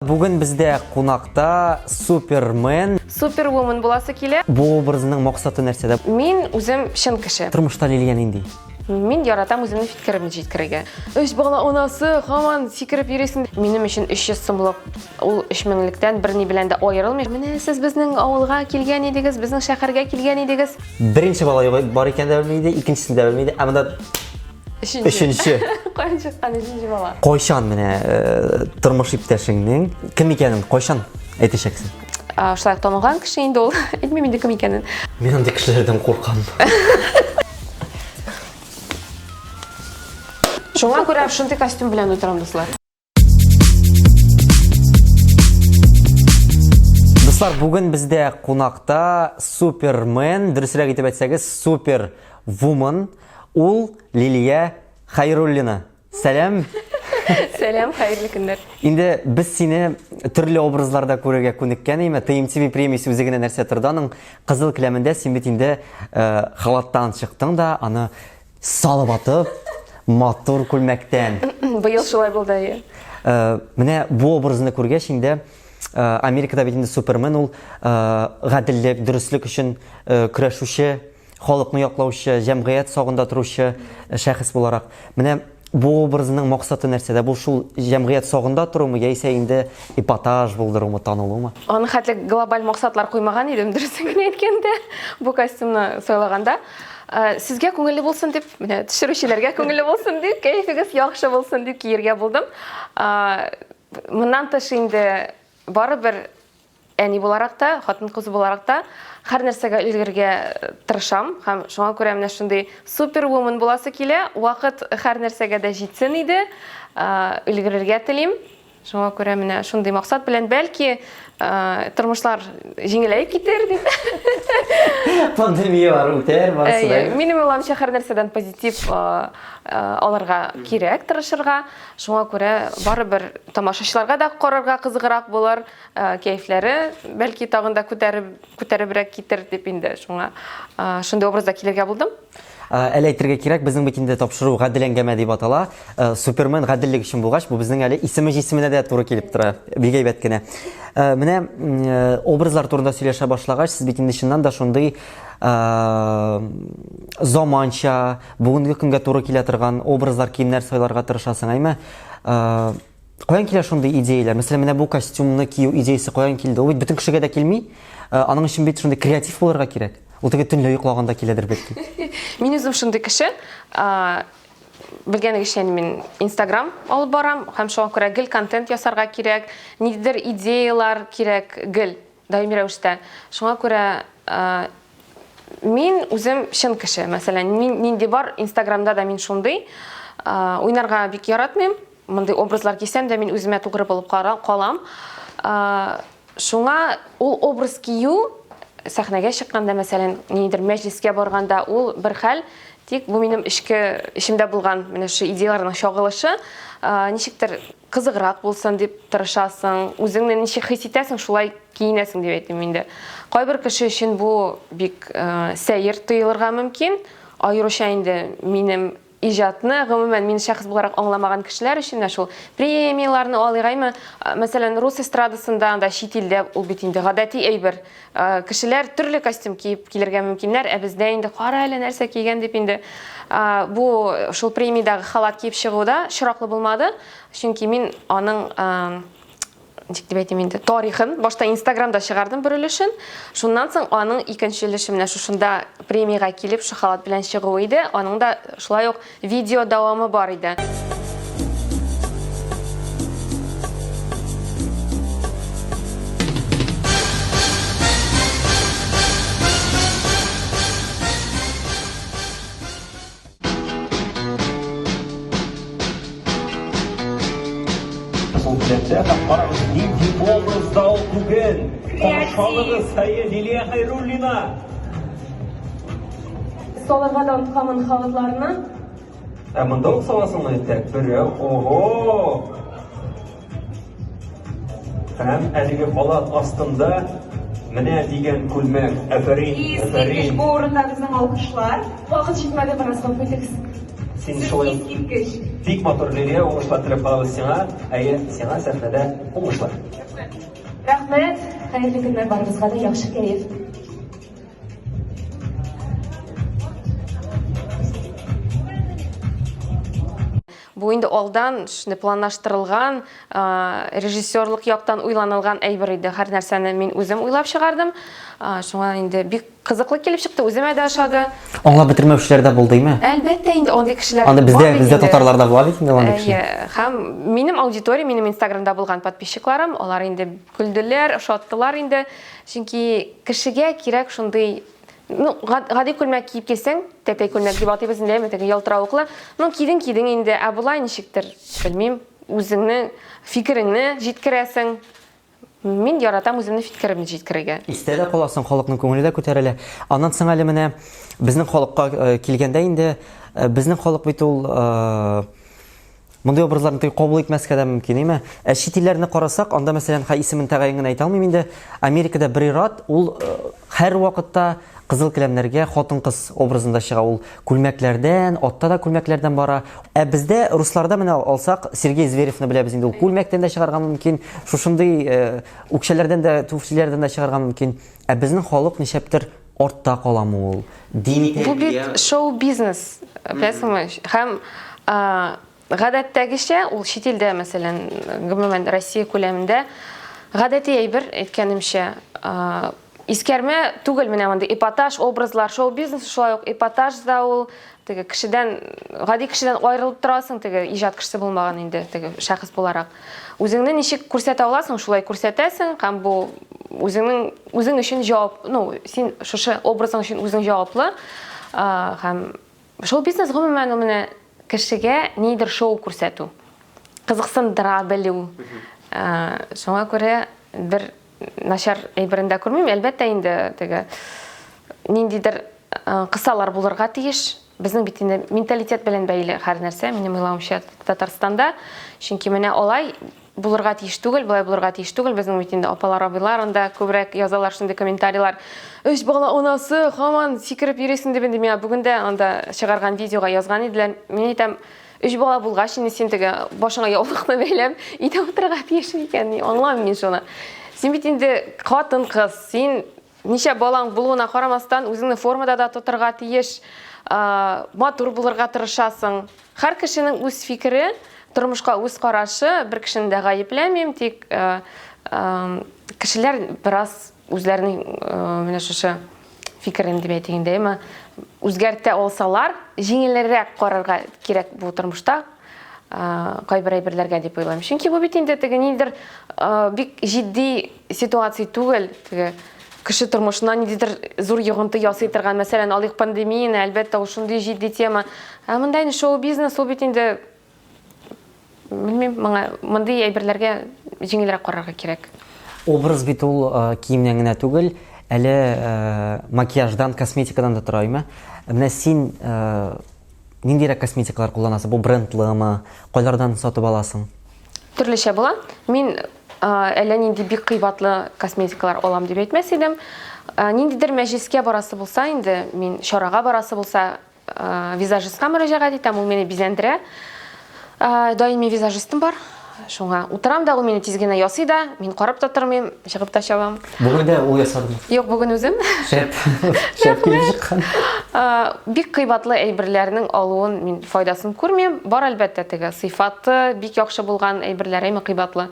Бүген бездә кунакта Супермен. Супервумен буласы килә. Бу образның максаты нәрсәдә? Мин үзем чын кеше. Тормышта Лилия нинди? Мин яратам үземнең фикеремне җиткерергә. Өч бала анасы, һаман сикереп йөрисең. Минем өчен 300 сумлык ул 3000лектән берни белән дә аерылмый. Менә сез безнең авылга килгән идегез, безнең шәһәргә килгән идегез. Беренче бала бар икән дә белми иде, икенчесен дә белми иде. Ә монда Өченче. Өченче. Каян чыккан өченче бала? Кайчан менә э, тормыш иптәшеңнең кем икәнен кайчан әйтәчәксең? Шулай ук танылган кеше инде ул. Әйтмим инде кем икәнен. Мин андый кешеләрдән куркам. Шуңа күрә шундый костюм белән утырам, дуслар. Дуслар, бүген бездә кунакта Супермен, дөресрәк итеп әйтсәгез, Супервумен, ул Лилия Хәйруллина. Сәлам. Сәлам, хәерле көннәр. Инде без сине төрле образларда күрергә күнеккән име? TMTV премиясе үзе генә нәрсә торды аның кызыл келәмендә син бит инде э, халаттан чыктың да, аны Салып атып, матур күлмәктән. Быел шулай булды, әйе. Э, менә бу образны күргәч инде э, Америкада бит инде Супермен ул э, гаделлек, дөреслек өчен көрәшүче, халыкны яклаучы, җәмгыять сагында торучы шәхес буларак. Менә бу образның максаты нәрсәдә? Бу шул җәмгыять сагында торумы, яисә инде эпатаж булдырумы, танылумы? Аның хәтле глобаль максатлар куймаган идем, дөресен генә әйткәндә, бу костюмны сайлаганда. Э, сезгә күңелле булсын дип, менә төшерүчеләргә күңелле булсын дип, кәефегез яхшы булсын дип киергә булдым. Э, моннан тыш инде барыбер әни буларак та, хатын-кыз буларак та һәр нәрсәгә өлгерергә тырышам һәм шуңа күрә менә шундый супервумен буласы килә. Вакыт һәр нәрсәгә дә җитсен иде. Э, өлгерергә телим. Шуңа күрә менә шундый максат белән бәлки тормышлар җиңеләеп китер дип. Пандемияләр үтәр, барысы да. Минем уйлавымча, һәр нәрсәдән позитив алырга кирәк, тырышырга. Шуңа күрә барыбер тамашачыларга да карарга кызыграк булыр, кәефләре бәлки тагын да күтәреп, күтәребрәк китер дип инде шуңа шундый образда килергә булдым. Әле әйтергә кирәк, безнең бит инде тапшыру Гадел әңгәмә дип атала. Супермен гаделлек өчен булгач, бу безнең әле исеме җисеменә дә туры килеп тора. Бик әйбәт кенә. Менә образлар турында сөйләшә башлагач, сез бит инде чыннан да шундый заманча, бүгенге көнгә туры килә торган образлар, киемнәр сайларга тырышасың, әйме? Каян килә шундый идеяләр? Мәсәлән, менә бу костюмны кию идеясе каян килде? Ул бит бөтен кешегә дә килми. Аның өчен бит шундый креатив булырга кирәк. Ул теге төнлә йоклаганда киләдер бәлки. Мин үзем шундый кеше. Белгәнегезчә, мин Инстаграм алып барам һәм шуңа күрә гел контент ясарга кирәк, ниндидер идеялар кирәк гел, даими рәвештә. Шуңа күрә мин үзем чын кеше. Мәсәлән, мин нинди бар, Инстаграмда да мин шундый. Уйнарга бик яратмыйм. Мондый образлар кисәм дә, мин үземә тугры булып калам. Шуңа ул образ кию сәхнәгә чыкканда, мәсәлән, ниндидер мәҗлескә барганда, ул бер хәл, тик бу минем эчке эчемдә булган менә шушы идеяләрнең чагылышы. Ничектер кызыграк булсын дип тырышасың, үзеңне ничек хис итәсең, шулай киенәсең дип әйтим инде. Кайбер кеше өчен бу бик сәер тоелырга мөмкин, аеруча инде минем Иҗатны, гомумән, мине шәхес буларак аңламаган кешеләр өчен менә шул премияләрне алыйк, әйме? Мәсәлән, рус эстрадасында, анда чит илдә ул бит инде гадәти әйбер. Кешеләр төрле костюм киеп килергә мөмкиннәр, ә бездә инде кара әле нәрсә кигән дип инде. Бу шул премиядәге халат киеп чыгу да очраклы булмады, чөнки мин аның ничек дип әйтим инде, тарихын башта Инстаграмда чыгардым бер өлешен. Шуннан соң аның икенче өлеше менә шушында премиягә килеп шул халат белән чыгу иде. Аның да шулай ук видео дәвамы бар иде. Ул теләсә һәм карагыз, нинди образда ул бүген. Каршы алыгыз, әйе, Лилия Хәйруллина. Салырга да онытканмын халатларны. Ә монда ук саласыңмы? Так, берәү, ого! Һәм әлеге халат астында менә дигән күлмәк. Афәрин, Искиткеч, бу урында безнең алкышлар. Вакыт җитмәде бераз, гафу итегез. Син шулай Искиткеч. Бик матур, Лилия, уңышлар теләп калабыз сиңа. Әйе, сиңа сәхнәдә уңышлар. Рәхмәт, хәерле көннәр барыбызга да, яхшы кәеф. Бу инде алдан шундый планлаштырылган, режиссерлык яктан уйланылган әйбер иде. Һәр нәрсәне мин үзем уйлап чыгардым. Шуңа инде бик кызыклы килеп чыкты, үземә дә ошады. Аңлап бетермәүчеләр дә булды, име? Әлбәттә инде андый кешеләр. Анда бездә бездә татарларда була бит инде андый кешеләр. Һәм минем аудитория, минем Инстаграмда булган подписчикларым, алар инде көлделәр, ошаттылар инде. Чөнки кешегә кирәк шундый ну, гади күлмәк киеп килсәң, тәтәй күлмәк дип атыйбыз инде, әйме, теге ялтыравыклы. Ну, кидең, кидең инде, ә болай ничектер, белмим, үзеңнең фикереңне җиткерәсең. Мин яратам үземнең фикеремне җиткерергә. Истә дә каласың, халыкның күңеле дә күтәрелә. Аннан соң әле менә безнең халыкка э, килгәндә инде, э, безнең халык бит ул э, Мондый образларны теге кабул итмәскә дә мөмкин, әйме? Ә чит илләрне карасак, анда, мәсәлән, хә исемен тәгаен генә әйтә алмыйм инде, Америкада бер ир-ат, ул э, һәр вакытта кызыл келәмнәргә хатын-кыз образында чыга. Ул күлмәкләрдән, атта да күлмәкләрдән бара. Ә бездә, русларда менә алсак, Сергей Зверевны беләбез инде, ул күлмәктән дә чыгарга мөмкин, шушындый э, үкчәләрдән дә, туфлиләрдән дә чыгарга мөмкин. Ә безнең халык ничәптер артта каламы ул? Дини тәрбия. Бу бит шоу-бизнес, беләсеңме? Һәм гадәттәгечә, ул чит илдә, мәсәлән, гомумән Россия күләмендә гадәти әйбер, әйткәнемчә, искәрмә түгел менә мондый эпатаж образлар, шоу-бизнес шулай ук эпатаж да ул, теге кешедән, гади кешедән аерылып торасың, теге иҗат кешесе булмаган инде, теге шәхес буларак. Үзеңне ничек күрсәтә аласың, шулай күрсәтәсең, һәм бу үзеңнең үзең өчен җавап, ну, син шушы образың өчен үзең җаваплы. Һәм шоу-бизнес гомумән ул менә кешегә нидер шоу күрсәтү, кызыксындыра белү. Шуңа күрә бер начар әйберен дә күрмим. Әлбәттә инде теге ниндидер кысалар булырга тиеш. Безнең бит инде менталитет белән бәйле һәр нәрсә, минем уйлавымча, Татарстанда. Чөнки менә алай булырга тиеш түгел, болай булырга тиеш түгел. Безнең бит инде апалар, абыйлар анда күбрәк язалар шундый комментарийлар. Өч бала анасы, һаман сикереп йөрисең дип инде миңа бүген дә анда чыгарган видеога язган иделәр. Мин әйтәм, өч бала булгач, инде син теге башыңа яулыкны бәйләп, өйдә утырырга тиеш микән? Аңламыйм мин шуны. Син бит инде хатын-кыз, син Ничә балаң булуына карамастан, үзеңне формада да тотырга тиеш, матур булырга тырышасың. Һәр кешенең үз фикере, тормышка үз карашы, бер кешене дә гаепләмим, тик кешеләр бераз үзләренең менә шушы фикерен дип әйтик инде, әмма үзгәртә алсалар, җиңелрәк карарга кирәк бу тормышта кайбер әйберләргә дип уйлыйм. Чөнки бу бит инде теге ниндидер бик җитди ситуация түгел, теге кеше тормышына ниндидер зур йогынты ясый торган, мәсәлән, алыйк пандемияне, әлбәттә, ул шундый җитди тема. Ә монда инде шоу-бизнес, ул бит инде, белмим, моңа мондый әйберләргә җиңелрәк карарга кирәк. Образ бит ул э, киемнән генә түгел, әле э, макияждан, косметикадан да тора, әйме? Менә син э, ниндирәк косметикалар кулланасың? Бу брендлымы? Кайлардан сатып аласың? Төрлечә була. Мин әллә нинди бик кыйбатлы косметикалар алам дип әйтмәс идем. Ниндидер мәҗлескә барасы булса инде, мин чарага барасы булса, визажистка мөрәҗәгать итәм, ул мине бизәндерә. Даими визажистым бар. Шуңа утырам да, ул мине тиз генә ясый да, мин карап та тормыйм, чыгып та чабам. Бүген дә ул ясадымы? Юк, бүген үзем. Шәп. Шәп килеп чыккан. Бик кыйбатлы әйберләрнең алуын мин файдасын күрмим. Бар, әлбәттә, теге сыйфаты бик яхшы булган әйберләр, әйме кыйбатлы.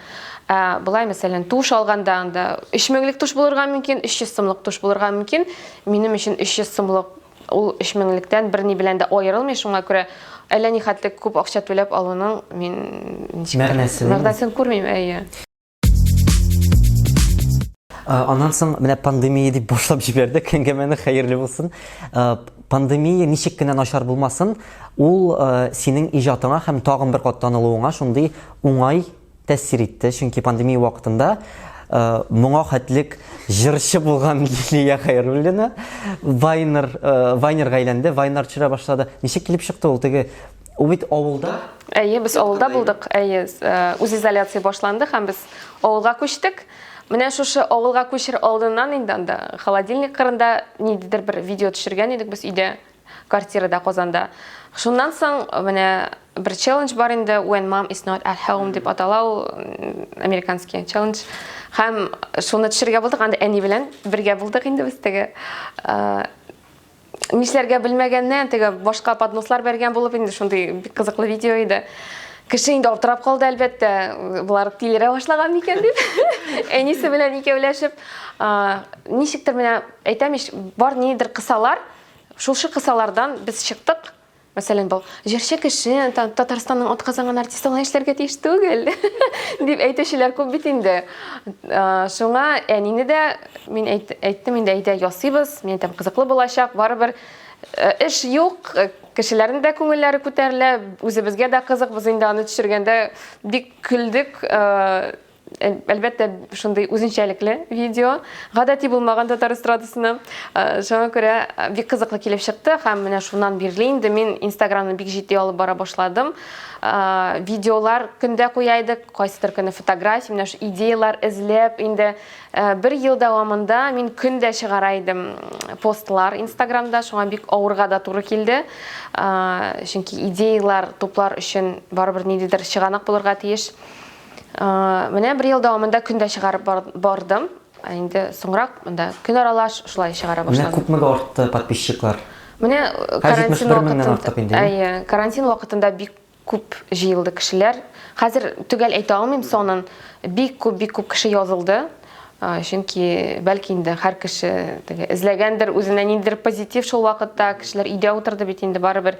Ә болай, мәсәлән, тушь алганда анда 3 меңлек тушь булырга мөмкин, 300 сумлык тушь булырга мөмкин. Минем өчен 300 сумлык ул 3 меңлектән берни белән дә аерылмый, шуңа күрә әллә ни хәтле күп акча түләп алуның мин ничектер Мәгънәсен. мәгънәсен күрмим, әйе. Аннан соң менә пандемия дип башлап җибәрдек әңгәмәне, хәерле булсын. Пандемия ничек кенә начар булмасын, ул синең иҗатыңа һәм тагын бер кат танылуыңа шундый уңай тәэсир итте. Чөнки пандемия вакытында моңа хәтлек җырчы булган Лилия Хәйруллина вайнер, вайнерга әйләнде, вайнер төшерә башлады. Ничек килеп чыкты ул теге? Ул бит авылда. Әйе, без авылда булдык. Әйе, үзизоляция башланды һәм без авылга күчтек. Менә шушы авылга күчер алдыннан инде анда холодильник кырында ниндидер бер видео төшергән идек без өйдә. квартирада Казанда. Шуннан соң менә бер челлендж бар инде, When mom is not at home дип атала ул, американский челлендж. Һәм шуны төшерергә булдык, анда әни белән бергә булдык инде без теге. Нишләргә белмәгәннән теге башка поднослар бәргән булып инде шундый бик кызыклы видео иде. Кеше инде аптырап калды, әлбәттә, болар тилерә башлаган микән дип. Әнисе белән икәүләшеп, ничектер менә әйтәм ич, бар ниндидер кысалар, шушы кысалардан без чыктык. Мәсәлән, был җырчы кеше, Татарстанның атказанган артисты алай эшләргә тиеш түгел, дип әйтүчеләр күп бит инде. Шуңа әнине дә мин әйттем инде, әйдә ясыйбыз, мин әйтәм, кызыклы булачак, барыбер эш юк, кешеләрнең дә күңелләре күтәрелә, үзебезгә дә кызык, без инде аны төшергәндә бик көлдек. Әлбәттә, шундый үзенчәлекле видео, гадәти булмаган татар эстрадасына. Шуңа күрә бик кызыклы килеп чыкты һәм менә шуннан бирле инде мин Инстаграмны бик җитди алып бара башладым. Видеолар көндә куя идек, кайсыдыр көне фотография, менә шу идеялар эзләп инде бер ел дәвамында мин көндә чыгара идем постлар Инстаграмда, шуңа бик авырга да туры килде. Чөнки идеялар туплар өчен барыбер ниндидер чыганак булырга тиеш. Менә бер ел дәвамында көн дә чыгарып бардым. Ә инде соңрак монда көн аралаш шулай чыгара башладым. Менә күпмегә артты подписчиклар? Менә карантин вакытында, әйе, карантин вакытында бик күп җыелды кешеләр. Хәзер төгәл әйтә алмыйм санын. Бик күп, бик күп кеше язылды. Чөнки бәлки инде һәр кеше теге эзләгәндер үзенә ниндидер позитив шул вакытта. Кешеләр өйдә утырды бит инде барыбер.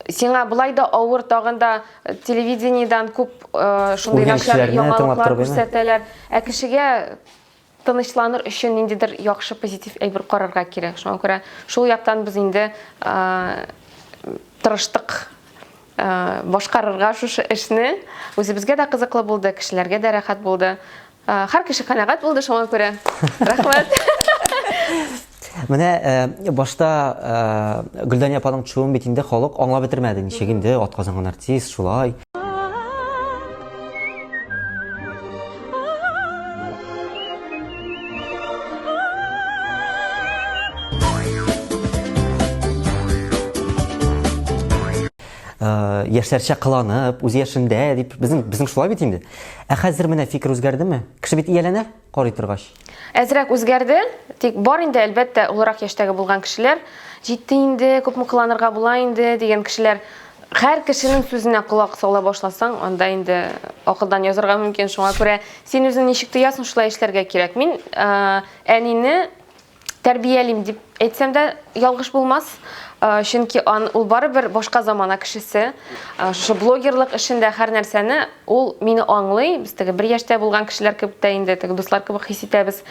Сиңа болай да авыр, тагын да Телевидениедән күп шундый начар яңалыклар күрсәтәләр. Ә кешегә тынычланыр өчен ниндидер яхшы позитив әйбер карарга кирәк. Шуңа күрә шул яктан без инде тырыштык башкарырга шушы эшне. Үзебезгә дә кызыклы булды, кешеләргә дә рәхәт булды. Һәр кеше канәгать булды шуңа күрә. Рәхмәт. Менә э, башта э, Гөлдания апаның төшүен бит инде халык аңлап бетермәде. Ничек инде атказанган артист шулай. Э, яшьләрчә кыланып, үз яшендә дип, безнең безнең шулай бит инде. Ә хәзер менә фикер үзгәрдеме? Кеше бит ияләнә карый торгач. Әзрәк үзгәрде, тик бар инде, әлбәттә, олырак яшьтәге булган кешеләр, җитте инде, күпме кыланырга була инде дигән кешеләр. Һәр кешенең сүзенә колак сала башласаң, анда инде акылдан язарга мөмкин. Шуңа күрә син үзең ничек тоясың, шулай эшләргә кирәк. Мин э, әнине тәрбиялим дип әйтсәм дә ялгыш булмас. Э, чөнки ан, ул барыбер башка замана кешесе. Э, шушы блогерлык эшендә һәр нәрсәне ул мине аңлый. Без теге бер яшьтә булган кешеләр кебек тә инде теге дуслар кебек хис итәбез.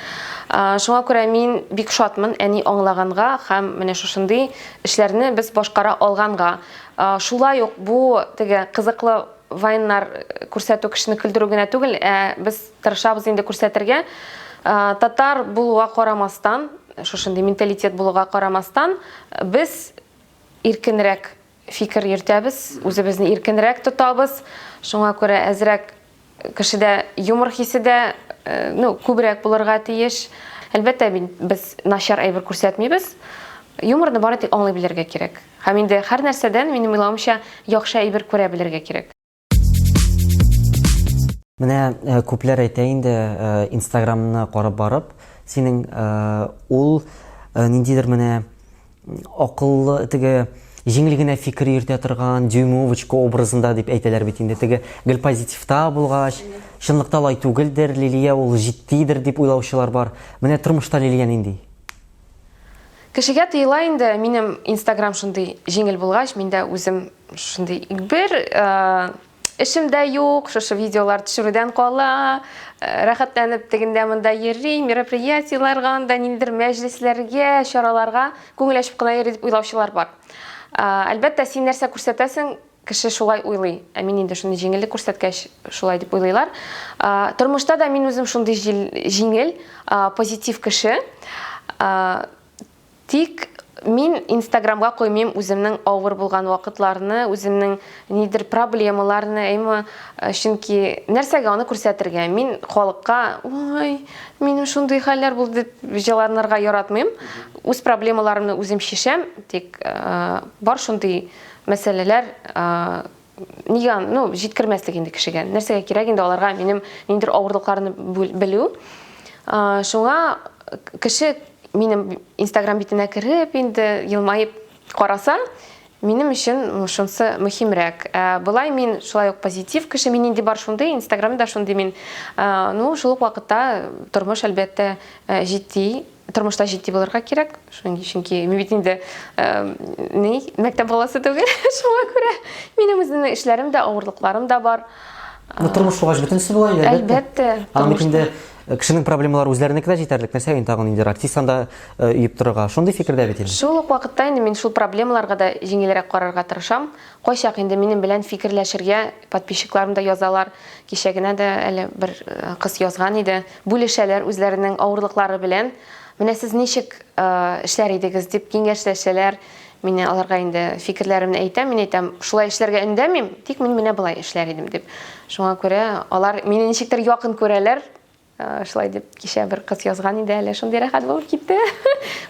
Э, шуңа күрә мин бик шатмын әни аңлаганга һәм менә шушындый эшләрне без башкара алганга. Шулай ук бу теге кызыклы вайннар күрсәтү кешене көлдерү генә түгел, ә без тырышабыз инде күрсәтергә. Татар булуга карамастан, шушындый менталитет булуга карамастан, без иркенрәк фикер йөртәбез, үзебезне иркенрәк тотабыз. Шуңа күрә әзрәк кешедә юмор хисе дә, ну, күбрәк булырга тиеш. Әлбәттә, без начар әйбер күрсәтмибез. Юморны бары тик аңлый белергә кирәк. Һәм инде һәр нәрсәдән, минем уйлавымча, яхшы әйбер күрә белергә кирәк. Менә э, күпләр әйтә инде, э, Инстаграмны карап барып, синең э, ул ниндидер менә акыллы теге җиңел генә фикер йөртә торган дюймовочка образында дип әйтәләр бит инде. Теге гел позитивта булгач, чынлыкта алай түгелдер, Лилия ул җитдидер дип уйлаучылар бар. Менә тормышта Лилия нинди? Кешегә тыела инде, минем Инстаграм шундый җиңел булгач, мин дә үзем шундый бер эшем дә юк, шушы видеолар төшерүдән кала, рәхәтләнеп тегендә монда йөрим, мероприятиеләргә, анда ниндидер мәҗлесләргә, чараларга күңел ачып кына йөри дип уйлаучылар бар. Әлбәттә, син нәрсә күрсәтәсең, кеше шулай уйлый. Ә мин инде шундый җиңеллек күрсәткәч, шулай дип уйлыйлар. Тормышта да мин үзем шундый җиңел, позитив кеше. Тик Мин Инстаграмга куймыйм үземнең авыр булган вакытларны, үземнең нидер проблемаларны, әйме, чөнки нәрсәгә аны күрсәтергә? Мин халыкка, ой, минем шундый хәлләр булды дип җыланырга яратмыйм. Үз проблемаларымны үзем чишәм, тик бар шундый мәсьәләләр, нигә, ну, җиткермәслек инде кешегә. Нәрсәгә кирәк инде аларга минем ниндидер авырлыкларны белү. Шуңа кеше минем Инстаграм битенә кереп инде елмаеп караса, минем өчен шунысы мөһимрәк. Ә, болай мин шулай ук позитив кеше, мин нинди бар шундый, Инстаграмда шундый мин. Ә, ну, шул ук вакытта тормыш, әлбәттә, э, җитди, тормышта җитди булырга кирәк. Чөнки, чөнки мин бит инде э, ни, мәктәп баласы түгел, шуңа күрә минем үземнең эшләрем дә, авырлыкларым да бар. Ну, тормыш булгач бөтенесе була инде, әлбәттә. Әлбәттә. Аның бит инде э, кешенең проблемалары үзләренеке дә җитәрлек. Нәрсә инде тагын инде артист анда э, өеп торырга. Шундый фикердә бит инде. Шул ук вакытта инде мин шул проблемаларга да җиңелрәк карарга тырышам. Кайчак инде минем белән фикерләшергә подписчикларым да язалар. Кичә генә дә әле бер э, кыз язган иде. Бүлешәләр үзләренең авырлыклары белән. Менә сез ничек эшләр идегез дип киңәшләшәләр. Мин аларга инде фикерләремне әйтәм, мин әйтәм, шулай эшләргә өндәмим, тик мин менә болай эшләр идем дип. Шуңа күрә алар мине ничектер якын күрәләр. Э, шулай дип кичә бер кыз язган иде әле, шундый рәхәт булып китте.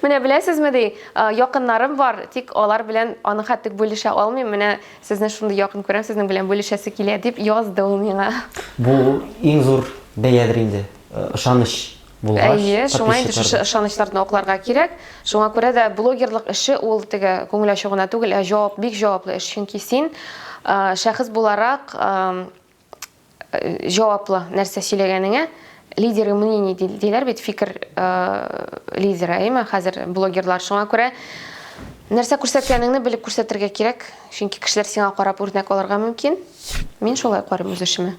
Менә беләсезме ди, э, якыннарым бар, тик алар белән аны хәтта бүлешә алмыйм. Менә сезне шундый якын күрәм, сезнең белән бүлешәсе килә дип язды ул миңа. Бу иң зур бәядер инде, э, ышаныч. булгач, Әйе, шуңа инде шушы ышанычларны акларга кирәк. Шуңа күрә дә блогерлык эше ул теге күңел ачу гына түгел, ә җавап, бик җаваплы эш. Чөнки син шәхес буларак җаваплы нәрсә сөйләгәнеңә, лидеры мнений диләр бит, фикер лидеры, әйеме, хәзер блогерлар. Шуңа күрә нәрсә күрсәткәнеңне белеп күрсәтергә кирәк, чөнки кешеләр сиңа карап үрнәк алырга мөмкин. Мин шулай карыйм үз эшемә.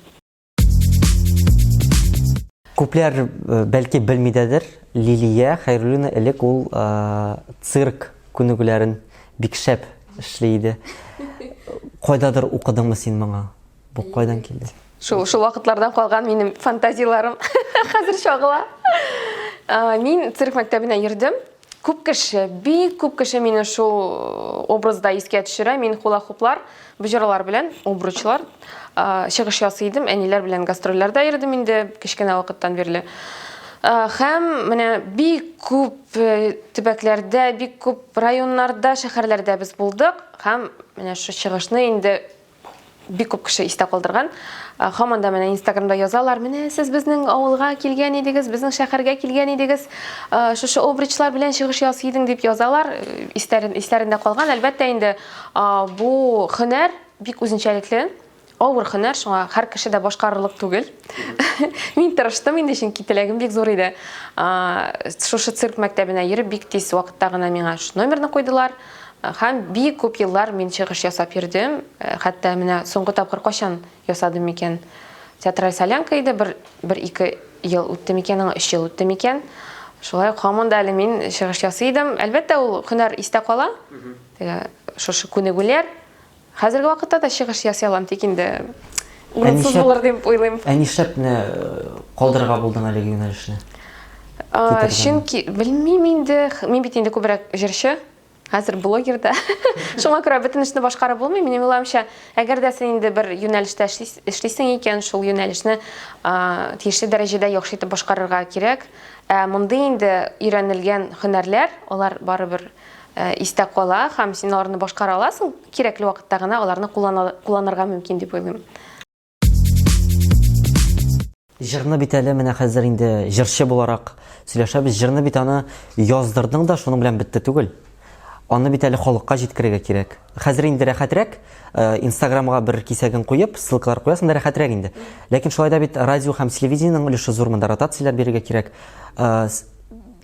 Күпләр э, бәлки белмидәдер, Лилия Хәйруллина элек ул э, цирк күнегүләрен бик шәп эшли иде. Кайдадыр укыдыңмы син моңа? Бу кайдан килде? Шул шул вакытлардан калган минем фантазияләрем хәзер чагыла. Э, мин цирк мәктәбенә йөрдем. Күп кеше, бик күп кеше мине шул образда искә төшерә. Мин хула-хуплар, боҗралар белән, обручлар чыгыш ясый идем. Әниләр белән гастрольләрдә йөрдем инде кечкенә вакыттан бирле. Һәм менә бик күп э, төбәкләрдә, бик күп районнарда, шәһәрләрдә без булдык. Һәм менә шул чыгышны инде бик күп кеше истә калдырган. Һаман да менә Инстаграмда язалар, менә сез безнең авылга килгән идегез, безнең шәһәргә килгән идегез, шушы обручлар белән чыгыш ясый идең дип язалар. Истәрен, истәрендә калган. Әлбәттә инде, бу һөнәр бик үзенчәлекле, авыр һөнәр, шуңа һәр кеше дә башкарырлык түгел. Мин тырыштым инде, чөнки теләгем бик зур иде. Шушы цирк мәктәбенә йөреп, бик тиз вакытта гына миңа шушы номерны куйдылар. Һәм бик күп еллар мин чыгыш ясап йөрдем. Хәтта менә соңгы тапкыр кайчан ясадым микән? Театраль солянка иде, бер, бер ике ел үтте микән, аңа өч ел үтте микән? Шулай ук һаман да әле мин чыгыш ясый идем. Әлбәттә, ул һөнәр истә кала. Теге шушы күнегүләр. Хәзерге вакытта да чыгыш ясый алам, тик инде урынсыз булыр дип уйлыйм. Ә нишләп менә калдырырга булдың әлеге юнәлешне? Чөнки белмим инде, мин бит инде күбрәк җырчы. Хәзер блогер да. Шуңа күрә бөтен эшне башкарып булмый. Минем уйлавымча, әгәр дә син инде бер юнәлештә эшлисең икән, шул юнәлешне тиешле дәрәҗәдә яхшы итеп башкарырга кирәк. Ә мондый инде өйрәнелгән һөнәрләр, алар барыбер истә кала һәм син аларны башкара аласың, кирәкле вакытта гына аларны кулланырга мөмкин дип уйлыйм. Җырны бит әле менә хәзер инде җырчы буларак сөйләшәбез. Җырны бит аны яздырдың да, шуның белән бетте түгел. Аны бит әле халыкка җиткерергә кирәк. Хәзер инде рәхәтрәк, э, Инстаграмга бер кисәген куеп, ссылкалар куясың да рәхәтрәк инде. Ләкин шулай да бит радио һәм телевидениенең өлеше зур монда, ротацияләр бирергә кирәк. Э,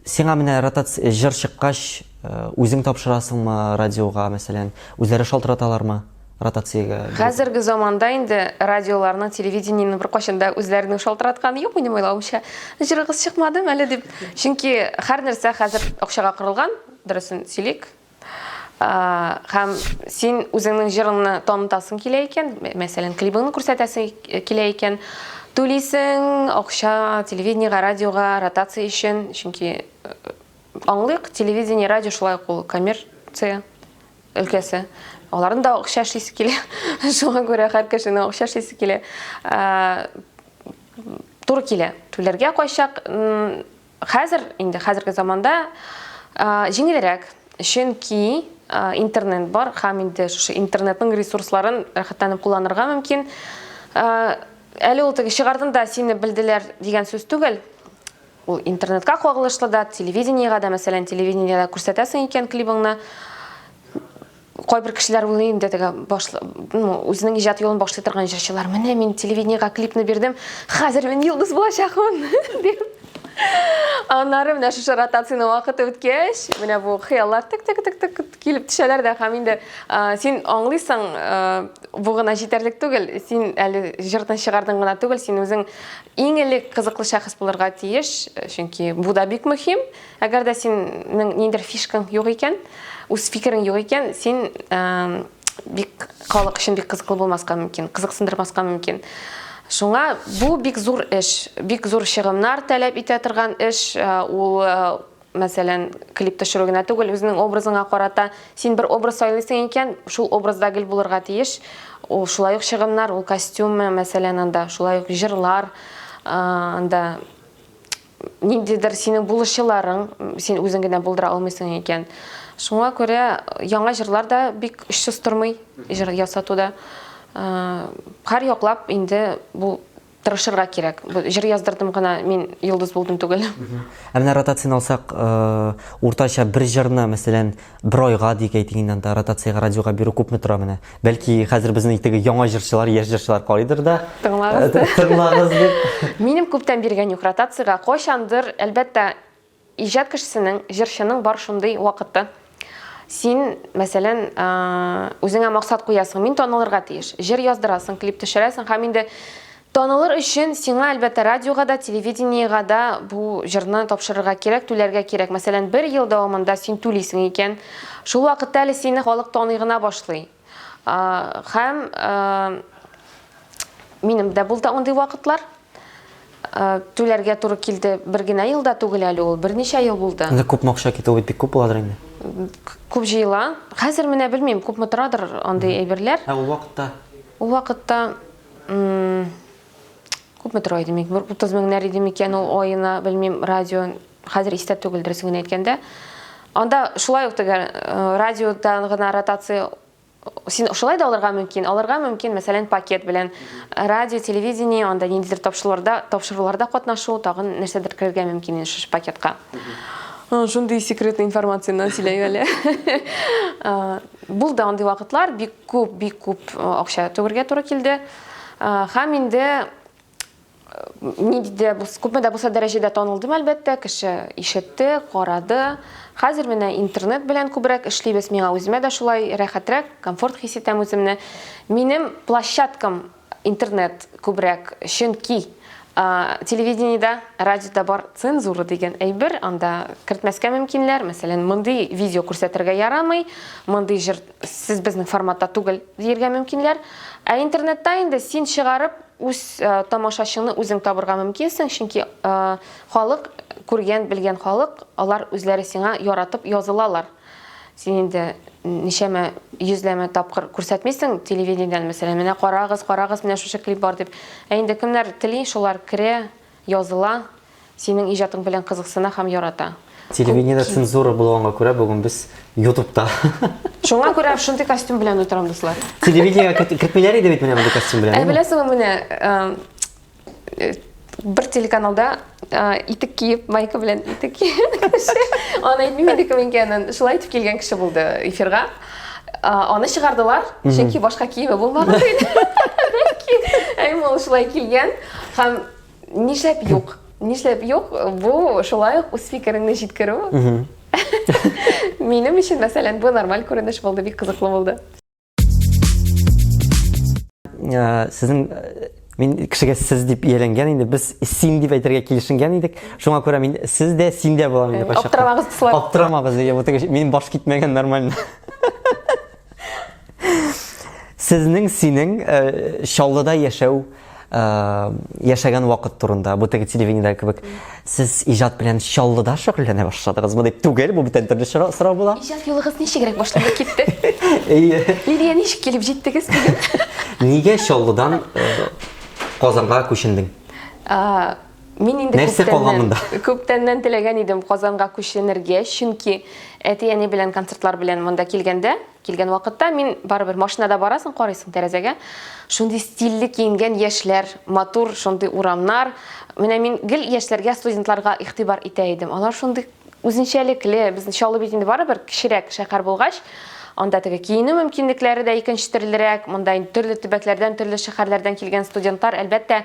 сиңа менә ротация җыр чыккач, э, үзең тапшырасыңмы радиога, мәсәлән, үзләре шалтыраталармы? Ротациягә. Хәзерге заманда инде радиоларның, телевидениенең беркайчан да үзләренең шалтыратканы юк, минем уйлавымча. Җырыгыз чыкмадымы әле дип. Чөнки һәр нәрсә хәзер акчага корылган, дөресен сөйлик. Һәм син үзеңнең җырыңны танытасың килә икән, мәсәлән, клибыңны күрсәтәсең килә икән, түлисең акча телевидениегә, радиога, ротация өчен, чөнки аңлыйк, телевидение, радио шулай ук ул коммерция өлкәсе. Аларның да акча эшлисе килә. Шуңа күрә һәр кешенең акча эшлисе килә. Туры килә. Түләргә кайчак хәзер инде хәзерге заманда җиңелрәк. Чөнки интернет бар һәм инде шушы интернетның ресурсларын рәхәтләнеп кулланырга мөмкин. Әле ул теге чыгардың да сине белделәр дигән сүз түгел. Ул интернетка кагылышлы да, телевидениегә дә, мәсәлән, телевидениедә күрсәтәсең икән клибыңны, кайбер кешеләр уйлый инде теге башлы, ну, үзенең иҗат юлын башлый торган җырчылар, менә мин телевидениегә клипны бирдем, хәзер мин йолдыз булачакмын, дип. Аннары менә шушы ротацияның вакыты үткәч, менә бу хыяллар тык-тык-тык-тык килеп төшәләр дә һәм инде син аңлыйсың, бу гына җитәрлек түгел, син әле җырны чыгардың гына түгел, син үзең Иң элек кызыклы шәхес булырга тиеш, чөнки бу да бик мөһим. Әгәр дә синең ниндидер фишкаң юк икән, үз фикерең юк икән, син бик халык өчен бик кызыклы булмаска мөмкин, кызыксындырмаска мөмкин. Шуңа бу бик зур эш, бик зур чыгымнар таләп итә торган эш. Ул Мәсәлән, клип төшерү генә түгел, үзеңнең образыңа карата син бер образ сайлыйсың икән, шул образда гел булырга тиеш. Ул шулай ук чыгымнар, ул костюм, мәсәлән, анда шулай ук җырлар, анда ниндидер синең булышчыларың, син үзең генә булдыра алмыйсың икән. Шуңа күрә яңа җырлар да бик очсыз тормый, җыр ясату да. Һәр яклап инде бу Тырышырга кирәк. Бу җыр яздырдым гына, мин йолдыз булдым түгел. Ә менә ротацияне алсак, э, уртача бер җырны, мәсәлән, бер айга дик әйтик инде анда ротациягә радиога бирү күпме тора менә? Бәлки хәзер безнең теге яңа җырчылар, яшь җырчылар карыйдыр да. Тыңлагыз. Э, тыңлагыз дип. Минем күптән биргән юк ротациягә. Кайчандыр, әлбәттә, Иҗат кешесенең, җырчының бар шундый вакыты. Син, мәсәлән, үзеңә максат куясың, мин танылырга тиеш. Җыр яздырасың, клип төшерәсең һәм инде танылыр өчен сиңа, әлбәттә, радиога да, телевидениегә дә бу җырны тапшырырга кирәк, түләргә кирәк. Мәсәлән, бер ел дәвамында син түлисең икән, шул вакытта әле сине халык таный гына башлый. Һәм минем дә булды андый вакытлар. Түләргә туры килде. Бер генә ел да түгел әле ул, берничә ел булды. Инде күпме акча китә, ул бит бик күп буладыр инде. Күп җыела. Хәзер менә белмим, күпме торадыр андый әйберләр. Ә ул вакытта? Ул вакытта күпме тора иде микән? Бер 30 меңнәр иде микән ул аена, белмим, радио. Хәзер истә түгел, дөресен генә әйткәндә. Анда шулай ук теге радиодан гына ротация Син шулай да алырга мөмкин. Алырга мөмкин, мәсәлән, пакет белән. Радио, телевидение, анда ниндидер тапшыруларда, тапшыруларда катнашу, тагын нәрсәдер керергә мөмкин инде шушы пакетка. Шундый секретный информацияннан сөйләйм әле. Булды андый вакытлар, бик күп, бик күп акча түгергә туры килде. Һәм инде нинди дә булса, күпме дә булса дәрәҗәдә танылдым, әлбәттә, кеше ишетте, карады. Хәзер менә интернет белән күбрәк эшлибез, миңа үземә дә шулай рәхәтрәк, комфорт хис итәм үземне. Минем площадкам интернет күбрәк, чөнки телевидениедә, радиода бар цензура дигән әйбер, анда кертмәскә мөмкиннәр, мәсәлән, мондый видео күрсәтергә ярамый, мондый җыр сез безнең форматта түгел диергә мөмкиннәр. Ә интернетта инде син чыгарып, Үз тамашачыңны үзең табырга мөмкинсең, чөнки халык, күргән, белгән халык, алар үзләре сиңа яратып язылалар. Син инде ничәмә, йөзләмә тапкыр күрсәтмисең телевидениедән, мәсәлән, менә карагыз, карагыз, менә шушы клип бар дип. Ә инде кемнәр тели, шулар керә, языла. Синең иҗатың белән кызыксына һәм ярата. Телевидениедә цензура булганга күрә бүген без ютубта. Шуңа күрә шундый костюм белән утырам, дуслар. Телевидениегә кертмиләр иде бит менә мондый костюм белән. Ә беләсеңме, менә бер телеканалда итек киеп, майка белән итек кигән кеше, аны әйтмим инде кем икәнен, шулай итеп килгән кеше булды эфирга. Аны чыгардылар, чөнки башка киеме булмады диде. Бәлки, әйме ул шулай килгән һәм Нишләп юк? Нишләп юк? Бу шулай ук үз фикереңне җиткерү. Минем өчен, мәсәлән, бу нормаль күренеш булды, бик кызыклы булды. Э, сезнең э, мин кешегә сез дип ияләнгән инде, без син дип әйтергә килешенгән идек. Шуңа күрә мин сез дә, син дә булам инде кайчакта. Аптырамагыз, дуслар. Аптырамагыз, бу теге минем баш китмәгән нормально. Сезнең синең э, Чаллыда яшәү. яшәгән вакыт турында, бу теге телевидениедәге кебек. Сез иҗат белән Чаллыда шөгыльләнә башладыгызмы дип түгел, бу бүтән төрле сорау була. Иҗат юлыгыз ничегрәк башланып китте? Әйе. Лилия, ничек килеп җиттегез бүген? Нигә Чаллыдан Казанга күчендең? Мин инде Нәрсә калган монда? Күптәннән теләгән идем Казанга күченергә, чөнки әти-әни белән концертлар белән монда килгәндә, килгән вакытта мин барыбер машинада барасың, карыйсың тәрәзәгә. Шундый стильле киенгән яшьләр, матур шундый урамнар. Менә мин гел яшьләргә, студентларга игътибар итә идем. Алар шундый үзенчәлекле, безнең Чаллы бит инде барыбер кечерәк шәһәр булгач, анда теге киенү мөмкинлекләре дә икенче төрлерәк, монда инде төрле төбәкләрдән, төрле шәһәрләрдән килгән студентлар, әлбәттә,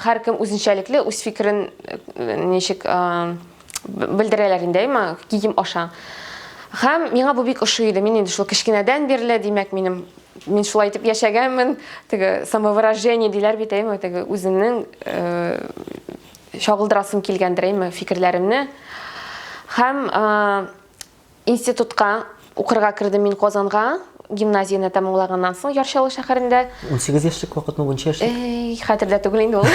һәркем үзенчәлекле, үз фикерен ничек белдерәләр инде, әйме, кием аша. Һәм миңа бу бик ошый иде. Мин инде шул кечкенәдән бирле, димәк, минем мин шулай итеп яшәгәнмен, теге самовыражение диләр бит, әйме, теге үземнең чагылдырасым килгәндер, әйме, фикерләремне. Һәм институтка укырга кердем мин Казанга, гимназияне тәмамлаганнан соң Яр Чаллы шәһәрендә. 18 яшьлек вакытмы, нче яшьлек? Эй, хәтердә түгел инде ул.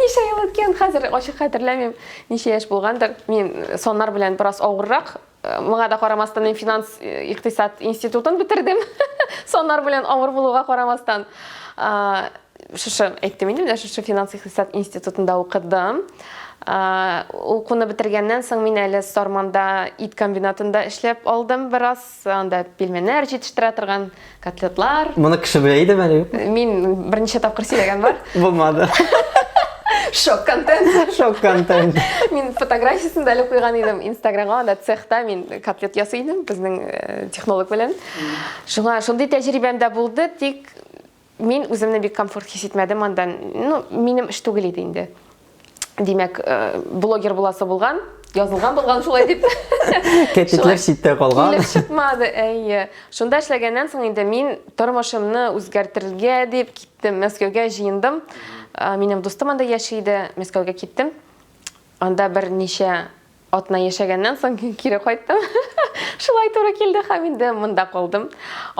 Ничә ел үткән, хәзер ачык хәтерләмим, ничә яшь булгандыр. Мин саннар белән бераз авыррак. Моңа да карамастан, мин финанс икътисад институтын бетердем. Саннар белән авыр булуга карамастан. Шушы әйттем инде, менә шушы финанс икътисад институтында укыдым. Укуны бетергәннән соң мин әле Сарманда ит комбинатында эшләп алдым бераз. Анда пельменнәр җитештерә торган котлетлар. Моны кеше белә идеме әле юкмы? Мин берничә тапкыр сөйләгән бар. Булмады. Шок контент. Шок контент. Мин фотографиясен дә әле куйган идем Инстаграмга, анда цехта мин котлет ясый идем безнең технолог белән. Шуңа шундый тәҗрибәм дә булды, тик Мин үземне бик комфорт хис итмәдем анда. Ну, минем эш түгел иде инде. Димәк, э, блогер буласы булган, язылган булган шулай дип. Кәтетләр читтә калган. Килеп чыкмады, әйе. Шунда эшләгәннән соң инде мин тормышымны үзгәртергә дип киттем. Мәскәүгә җыендым. Э, минем дустым анда яши иде. Мәскәүгә киттем. Анда берничә Атна яшәгәннән соң кире кайттым. Шулай туры килде һәм инде монда калдым.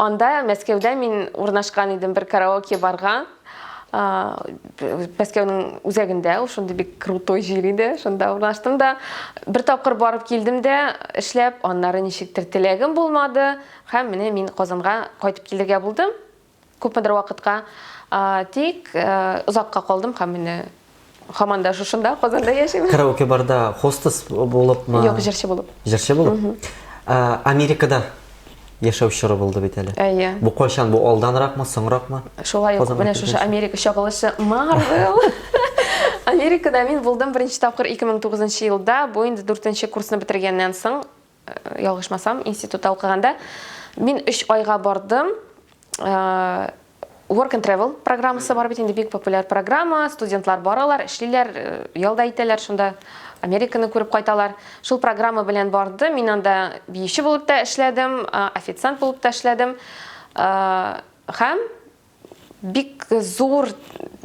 Анда Мәскәүдә мин урнашкан идем бер караоке барга. Мәскәүнең үзәгендә, ул шундый бик крутой җир иде. Шунда урнаштым да бер тапкыр барып килдем дә эшләп, аннары ничектер теләгем булмады һәм менә мин Казанга кайтып килергә булдым. Күпмедер вакытка. Тик озакка калдым һәм менә һаман да шушында, Казанда яшим. Караоке барда хостес булыпмы? Юк, җырчы булып. Җырчы булып? Америкада яшәү чоры булды бит әле. Әйе. Бу кайчан? Бу алданракмы, соңракмы? Шулай ук менә шушы Америка чагылышы Марвел. Америкада мин булдым беренче тапкыр 2009 елда. Бу инде дүртенче курсны бетергәннән соң. Ялгышмасам, институтта укыганда мин өч айга бардым. Work and Travel программасы бар бит инде, бик популяр программа. Студентлар баралар, эшлиләр, ял да итәләр шунда, Американы күреп кайталар. Шул программа белән бардым. Мин анда биюче булып та эшләдем, официант булып та эшләдем. Һәм Бик зур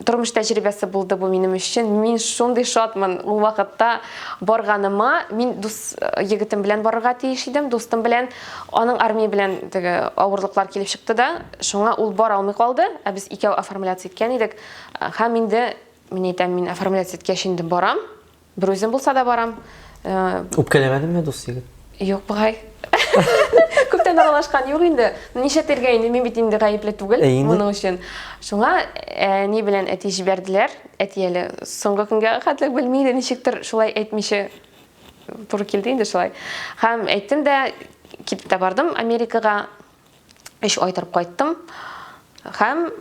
тормыш тәҗрибәсе булды бу минем өчен. Мин шундый шатмын ул вакытта барганыма. Мин дус э, егетем белән барырга тиеш идем, дустым белән. Аның армия белән теге авырлыклар килеп чыкты да, шуңа ул бара алмый калды. Ә без икәү оформляться иткән идек. Һәм инде мин әйтәм, мин оформляться иткәч инде барам. Бер үзем булса да барам. Э, Үпкәләмәдеңме дус егет? Юк, бугай. Күптән аралашкан юк инде. Нишләтергә инде, мин бит инде гаепле түгел Ә инде? моның өчен. Шуңа әни белән әти җибәрделәр. Әти әле соңгы көнгә хәтле белми иде, ничектер шулай әйтмичә туры килде инде шулай. Һәм әйттем дә, китеп тә бардым Америкага. Өч ай торып кайттым. Һәм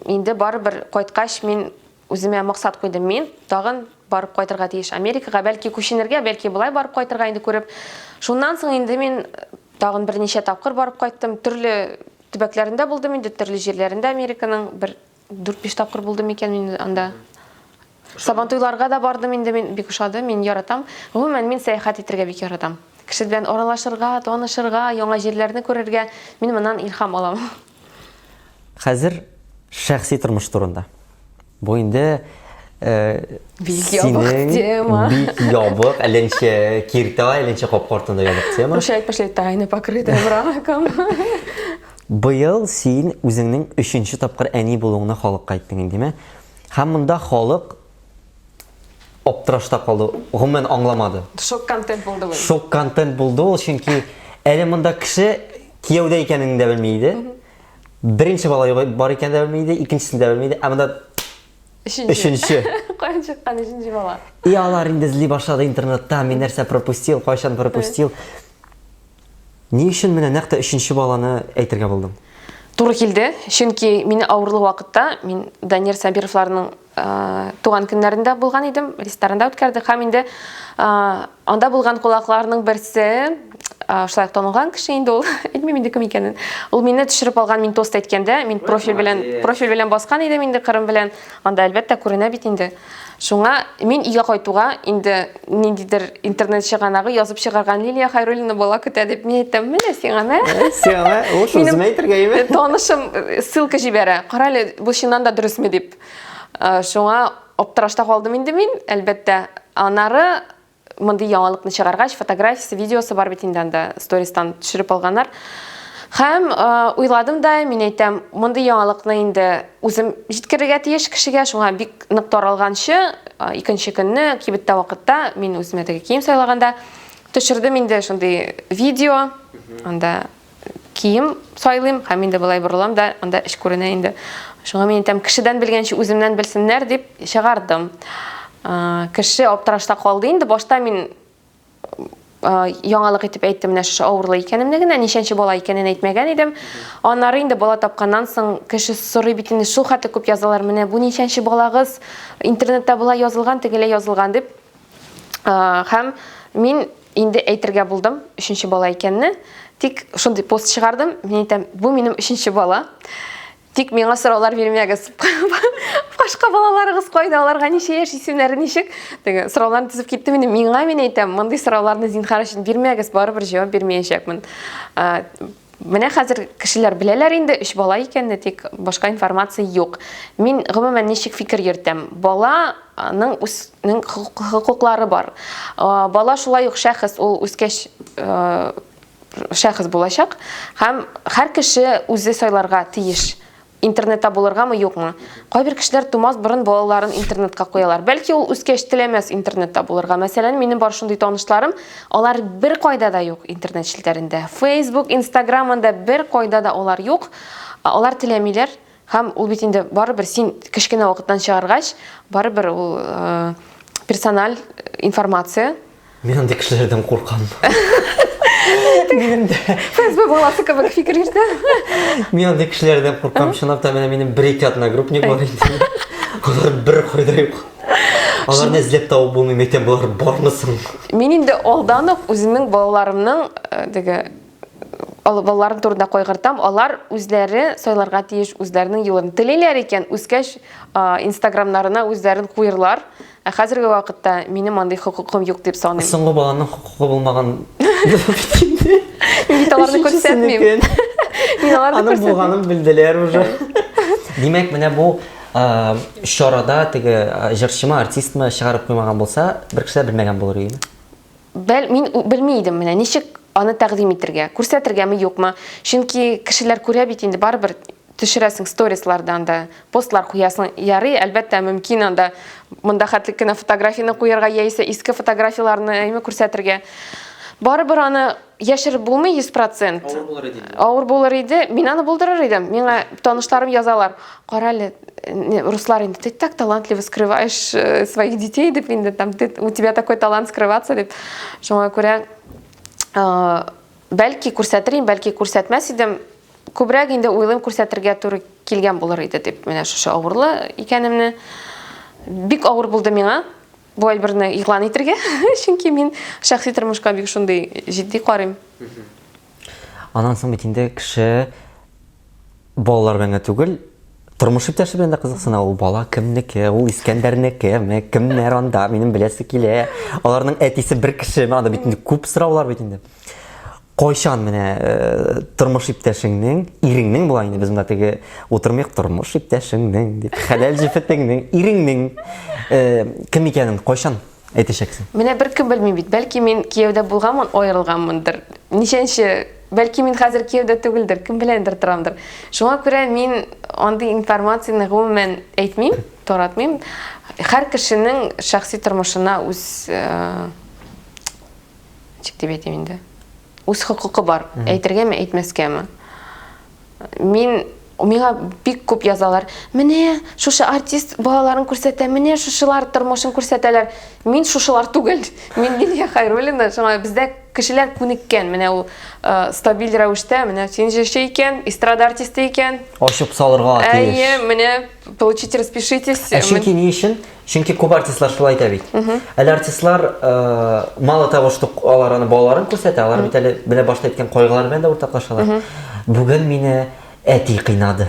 инде барыбер кайткач мин Үземә максат куйдым, мин тагын барып кайтырга тиеш Америкага, бәлки күченергә, бәлки болай барып кайтырга инде күреп. Шуннан соң инде мин тагын берничә тапкыр барып кайттым. Төрле төбәкләрендә булдым инде, төрле җирләрендә Американың бер 4-5 тапкыр булдым микән мин анда. Сабантуйларга да бардым инде мин, бик ошады, мин яратам. Гомумән, мин сәяхәт итәргә бик яратам. Кеше белән аралашырга, танышырга, яңа җирләрне күрергә, мин моннан илһам алам. Хәзер шәхси тормыш турында. Бу инде э, бик ябык тема. Бик ябык, әллә ничә киртә, әллә ничә капка артында ябык тема. Рушай пошли тайны покрытая мраком. Быел син үзеңнең өченче тапкыр әни булуыңны халыкка әйттең инде, димә? Һәм монда халык аптырашта калды, гомумән аңламады. Шок контент булды ул. Шок контент булды ул, чөнки әле монда кеше кияүдә икәнен дә белми иде. Беренче бала бар икәнен дә белми иде, икенчесен дә белми иде. Ә монда Өченче. Өченче. Каян чыккан өченче бала? И алар инде эзли башлады интернетта, мин нәрсә пропустил, кайчан пропустил. Ни өчен менә нәкъ тә өченче баланы әйтергә булдың? Туры килде, чөнки мине авырлы вакытта мин Данир Сабировларның туган көннәрендә булган идем, ресторанда үткәрдек һәм инде анда булган кунакларның берсе, шулай ук танылган кеше инде ул, әйтмим инде кем икәнен. Ул мине төшереп алган, мин тост әйткәндә, мин профиль белән, профиль белән баскан идем инде Кырым белән. Анда әлбәттә күренә бит инде. Шуңа мин өйгә кайтуга инде ниндидер интернет чыганагы язып чыгарган Лилия Хайруллина бала көтә дип мин әйтәм, менә сиңа мә. Сиңа мә, ул шул үземә әйтергә име? Танышым ссылка җибәрә. Кара әле, бу чыннан да дөресме дип. Шуңа аптырашта калдым инде мин, әлбәттә. Аннары мондый яңалыкны чыгаргач, фотографиясе, видеосы бар бит инде анда, стористан төшереп алганнар. Һәм уйладым да, мин әйтәм, мондый яңалыкны инде үзем җиткерергә тиеш кешегә, шуңа бик нык таралганчы, икенче көнне кибеттә вакытта мин үземә теге кием сайлаганда төшердем инде шундый видео, анда кием сайлыйм һәм инде болай борылам да, анда эш күренә инде. Шуңа мин әйтәм, кешедән белгәнче үземнән белсеннәр дип чыгардым. Кеше аптырашта калды инде. Башта мин яңалык итеп әйттем, менә шушы авырлы икәнемне генә, ничәнче бала икәнен әйтмәгән идем. Аннары инде бала тапканнан соң кеше сорый бит инде, шул хәтле күп язалар, менә бу ничәнче балагыз, интернетта болай язылган, тегеләй язылган дип. Һәм мин инде әйтергә булдым, өченче бала икәнне. Тик шундый пост чыгардым, мин әйтәм, бу минем өченче бала. Тик миңа сораулар бирмәгез. Башка балаларыгыз кайда, аларга ничә яшь, исемнәре ничек? Теге сорауларны төзеп киттем инде. Миңа мин әйтәм, мондый сорауларны зинһар өчен бирмәгез, барыбер җавап бирмәячәкмен. Менә хәзер кешеләр беләләр инде, өч бала икәнне, тик башка информация юк. Мин гомумән ничек фикер йөртәм? Баланың үзенең хокуклары бар. Бала шулай ук шәхес, ул үскәч шәхес булачак һәм һәр кеше үзе сайларга тиеш. Интернетта булыргамы, юкмы? Кайбер кешеләр тумас борын балаларын интернетка куялар. Бәлки ул үскәч теләмәс интернетта булырга. Мәсәлән, минем бар шундый танышларым, алар бер кайда да юк интернет челтәрендә. Facebook, Instagram анда бер кайда да алар юк. Алар теләмиләр. Һәм ул бит инде барыбер син кечкенә вакыттан чыгаргач, барыбер ул э, персональ информация. Мин андый кешеләрдән куркам. Минем дә. ФСБ баласы кебек фикер йөртә. Мин андый кешеләрдән куркам. Чынлап та менә минем бер ике одногруппник бар инде. Алар бер кайда юк. Аларны эзләп табып булмый, мәйтәм, болар бармы соң? Мин инде алдан ук үземнең балаларымның э, теге балаларым турында кайгыртам, алар үзләре сайларга тиеш үзләренең юлын. Телиләр икән, үскәч инстаграмнарына үзләрен куерлар. Ә хәзерге вакытта минем андый хокукым юк дип саныйм. Соңгы баланың хокукы булмаган Мин бит аларны күрсәтмим. Мин аларны Аның булганын белделәр уже. Димәк, менә бу чарада теге җырчымы, артистмы чыгарып куймаган булса, бер кеше дә белмәгән булыр иде. Бәл, мин белми идем менә ничек аны тәкъдим итергә, күрсәтергәме, юкмы. Чөнки кешеләр күрә бит инде, барыбер төшерәсең сторисларда анда, постлар куясың. Ярый, әлбәттә, мөмкин анда монда хәтлек кенә фотографияне куярга яисә иске фотографияләрне әйме күрсәтергә. Барыбер аны яшереп булмый 100%. Авыр булыр иде. Авыр булыр иде. Мин аны булдырыр идем. Миңа танышларым язалар. Кара әле, руслар инде, ты так талантливо скрываешь э, своих детей, дип инде там, ты, у тебя такой талант скрываться, дип. Шуңа күрә, э, бәлки күрсәтер идем, бәлки күрсәтмәс идем. Күбрәк инде уйлыйм, күрсәтергә туры килгән булыр иде дип, менә шушы авырлы икәнемне. Бик авыр булды миңа бу әйберне игълан итергә, чөнки мин шәхси тормышка бик шундый җитди карыйм. Аннан соң бит инде кеше балалар белән генә түгел, тормыш иптәше белән дә кызыксына. Ул бала кемнеке, ул Искәндәрнекеме, кемнәр анда, минем беләсе килә. Аларның әтисе бер кешеме, анда бит инде күп сораулар бит инде. Кайчан менә э, тормыш иптәшеңнең, иреңнең була инде без монда теге утырмыйк тормыш иптәшеңнең дип, хәләл җефетеңнең, иреңнең э, кем икәнен кайчан әйтәчәксең? Менә беркем белми бит. Бәлки мин кияүдә булганмын, аерылганмындыр. Ничәнче, бәлки мин хәзер кияүдә түгелдер, кем беләндер торамдыр. Шуңа күрә мин андый информацияне гомумән әйтмим. таратмыйм. Һәр кешенең шәхси тормышына үз э, ничек дип әйтим инде? Үз хокукы бар. Әйтергәме, әйтмәскәме? Мин миңа бик күп язалар. Менә шушы артист балаларын күрсәтә, менә шушылар тормышын күрсәтәләр. Мин шушылар түгел. Мин Лилия Хайруллина. Шуңа бездә кешеләр күнеккән. Менә ул э, стабиль рәвештә, менә син җырчы икән, эстрада артисты икән. Ачып салырга тиеш. Әйе, менә получите, распишитесь. Ә чөнки ни өчен? Чөнки күп артистлар шулай әйтә бит. Әле артистлар, э, мало того, что алар аны балаларын күрсәтә, алар бит әле менә башта әйткән кайгылары белән дә уртаклашалар. Бүген мине әти кыйнады.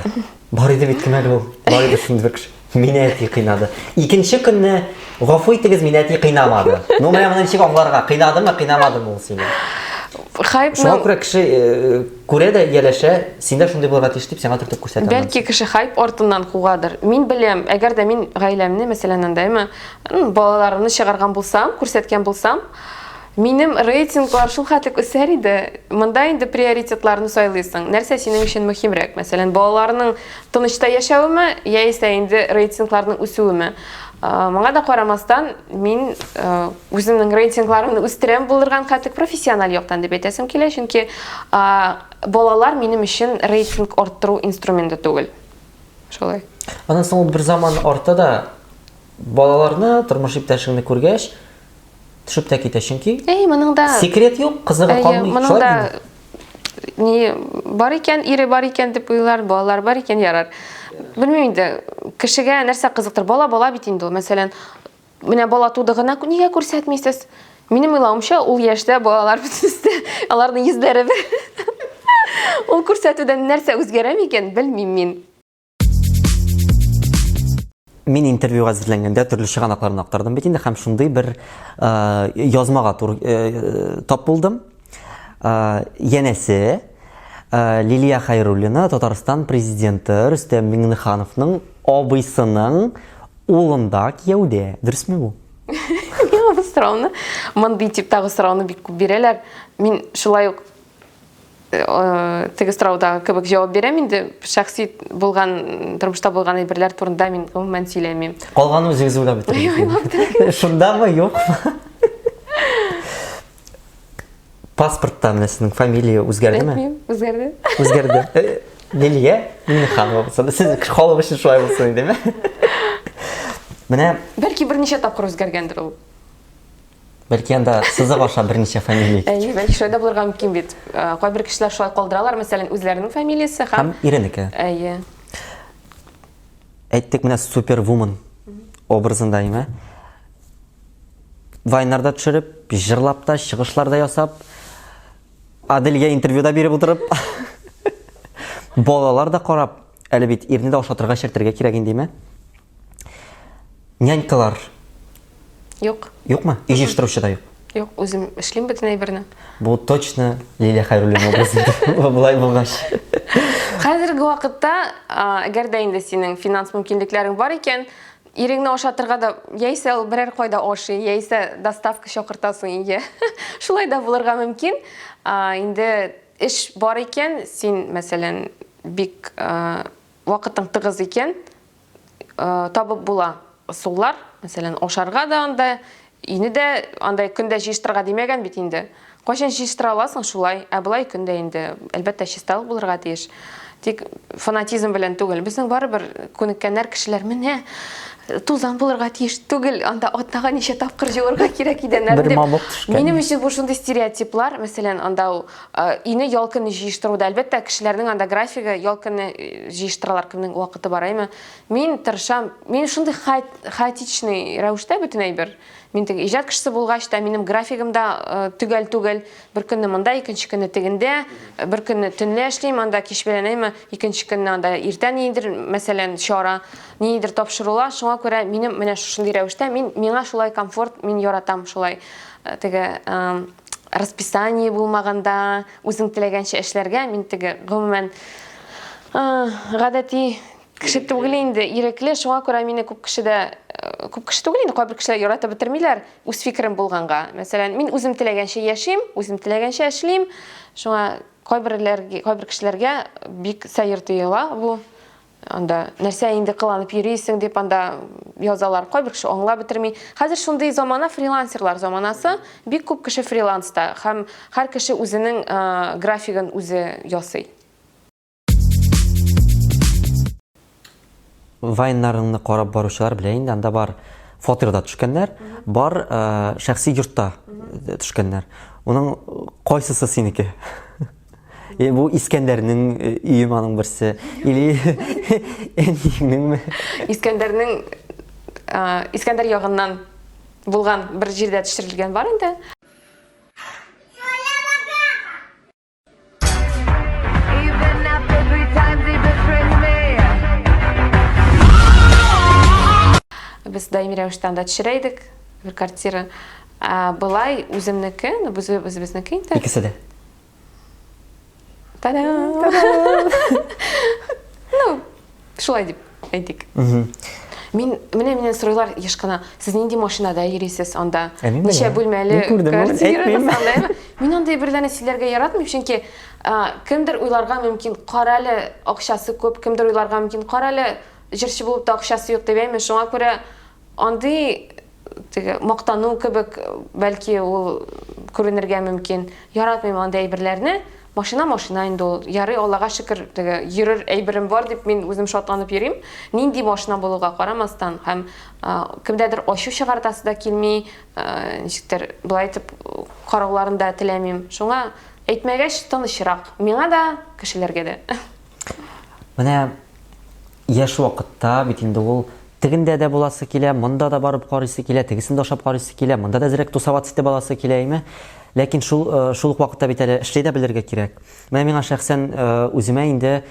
Бар иде бит кем әле ул? Бар иде шундый бер кеше. Мине әти кыйнады. Икенче көнне гафу итегез, мине әти кыйнамады. Ну, менә моны ничек аңларга? Кыйнадымы, кыйнамадымы ул сине? Хайпның... Шуңа күрә кеше э, күрә дә ияләшә, син дә шундый булырга тиеш дип сиңа төртеп күрсәтә. Бәлки кеше хайп артыннан кугадыр. Мин беләм, әгәр дә мин гаиләмне, мәсәлән, андаймы, балаларымны чыгарган булсам, күрсәткән булсам, минем рейтинглар шул хәтлек үсәр иде. Монда инде приоритетларны сайлыйсың. Нәрсә синең өчен мөһимрәк? Мәсәлән, балаларның тынычта яшәвеме, яисә инде рейтингларның үсүеме? Моңа да карамастан, мин үземнең рейтингларымны үстерәм булдырган хәтлек профессиональ яктан дип әйтәсем килә, чөнки балалар минем өчен рейтинг арттыру инструменты түгел. Шулай. Аннан соң ул бер заман арта да балаларны, тормыш иптәшеңне күргәч, төшеп тә китә, чөнки Әй, моның да секрет юк, кызыгы калмый. Моның да ни бар икән, ире бар икән дип уйлар, балалар бар икән, ярар. Белмим инде, кешегә нәрсә кызыктыр. Бала бала бит инде ул. Мәсәлән, менә бала туды гына, нигә күрсәтмисез? Минем уйлавымча, ул яшьтә балалар бөтенесе, аларның йөзләре бер. Ул күрсәтүдән нәрсә үзгәрә микән, белмим мин. Мин интервьюга әзерләнгәндә төрле чыганакларны актардым бит инде һәм шундый бер э, язмага тур, э, тап булдым. Э, янәсе, э, Лилия Хайруллина Татарстан президенты Рөстәм Миңнехановның абыйсының улында кияүдә. Дөресме бу? Миңа бу сорауны, мондый типтагы сорауны бик күп бирәләр. Мин шулай ук Э, теге сораудагы кебек җавап бирәм инде. Шәхси булган, тормышта булган әйберләр турында мин гомумән сөйләмим. Калганын үзегез уйлап бетерегез. Уйлап бетерегез. Шундамы, юкмы? Паспортта менә сезнең фамилия үзгәрдеме? Әйтмим, үзгәрде. Үзгәрде. Э, Лилия Миңнеханова булсын. Сез халык өчен шулай булсын идеме? Менә Бәлки берничә тапкыр үзгәргәндер ул. Бәлки анда сызык аша берничә фамилия. Әйе, бәлки шулай да булырга мөмкин бит. Э, кайбер кешеләр шулай калдыралар, мәсәлән, үзләренең фамилиясе һәм һәм иренеке. Әйе. Әйттек менә супервумен образында име? Вайнарда төшереп, җырлап та, чыгышлар да ясап, Аделгә интервью да биреп утырып, балалар да карап, әле бит ирне дә ашатырга, чертергә кирәк инде, име? Нянькалар. Юк. Юкмы? Өй җыештыручы да юк. Юк, үзем эшлим бөтен әйберне. Бу точно Лилия Хәйруллина образы. Болай булгач. Хәзерге вакытта, әгәр дә инде синең финанс мөмкинлекләрең бар икән, иреңне ашатырга да, яисә ул берәр кайда ашый, яисә доставка чакыртасың өйгә. Шулай да булырга мөмкин. Инде эш бар икән, син, мәсәлән, бик вакытың тыгыз икән, табып була ысуллар, мәсәлән, ашарга да анда, өйне дә анда көндә җыештырырга димәгән бит инде. Кайчан җыештыра аласың, шулай. Ә болай көндә инде, әлбәттә, чисталык булырга тиеш. Тик фанатизм белән түгел. Безнең барыбер күнеккәннәр кешеләр, менә тузан булырга тиеш түгел, анда атнага ничә тапкыр җуырга кирәк идәннәрне Бер дип. мамык төшкән. Минем өчен бу шундый стереотиплар, мәсәлән, анда ул Өйне ял көне җыештыру да, әлбәттә, кешеләрнең анда графигы, ял көне җыештыралар, кемнең вакыты бар, әйме. Мин тырышам, мин шундый хаотичный рәвештә бөтен әйбер. Мин теге иҗат кешесе булгач та, минем графигым да төгәл түгел. Бер көнне монда, икенче көнне тегендә, бер көнне төнлә эшлим, анда кич белән, әйме, икенче көнне анда иртән ниндидер, мәсәлән, чара, ниндидер тапшырулар. Шуңа күрә минем менә шушындый рәвештә, мин, миңа шулай комфорт, мин яратам шулай теге расписание булмаганда үзең теләгәнчә эшләргә. Мин теге гомумән гадәти кеше түгел инде, ирекле. Шуңа күрә мине күп кеше дә, күп кеше түгел инде, кайбер кешеләр яратып бетермиләр, үз фикерем булганга. Мәсәлән, мин үзем теләгәнчә яшим, үзем теләгәнчә эшлим. Шуңа кайберләргә, кайбер кешеләргә бик сәер тоела бу. Анда нәрсә инде кыланып йөрисең дип анда язалар. Кайбер кеше аңлап бетерми. Хәзер шундый замана, фрилансерлар заманасы. Бик күп кеше фриланста һәм һәр кеше үзенең графигын үзе ясый. Вайннарыңны карап баручылар белә инде, анда бар фатирда төшкәннәр, бар шәхси йортта төшкәннәр. Уның кайсысы синеке? Э, бу Искәндәрнең э, өе аның берсе или әниеңнеңме? Искәндәрнең э, Искәндәр ягыннан булган бер җирдә төшерелгән бар инде. Без даими рәвештә анда төшерә идек, бер квартира. Ә былай үземнеке, ну, үзебезнеке инде. Икесе дә. Та-дам! Ну, шулай дип әйтик. Мин менә миннән сорыйлар еш кына, сез нинди машинада йөрисез анда? Ә мин Ничә беләм. бүлмәле Мин күрдем, мин квартирагыз әйтмим. анда? Әмма Мин андый әйберләрне сөйләргә яратмыйм, чөнки а, кемдер уйларга мөмкин, карале, акчасы күп, кемдер уйларга мөмкин, карале, җырчы булып та акчасы юк дип, әйме? Шуңа күрә Андый теге мактану кебек, бәлки ул күренергә мөмкин. Яратмыйм андый әйберләрне. Машина машина инде ул. Ярый, Аллага шөкер, теге йөрер әйберем бар дип мин үзем шатланып йөрим. Нинди машина булуга карамастан һәм кемдәдер ачу чыгартасы да килми, ничектер болай итеп карауларын да теләмим. Шуңа әйтмәгәч тынычрак миңа да, кешеләргә дә. Менә Яшь вакытта бит инде ул тегендә дә буласы килә, монда да барып карыйсы килә, тегесен дә ашап карыйсы килә, монда да әзрәк тусоваться итеп аласы килә, әйме? Ләкин шул, э, шул ук вакытта бит әле эшли дә белергә кирәк. Менә миңа шәхсән э, үземә инде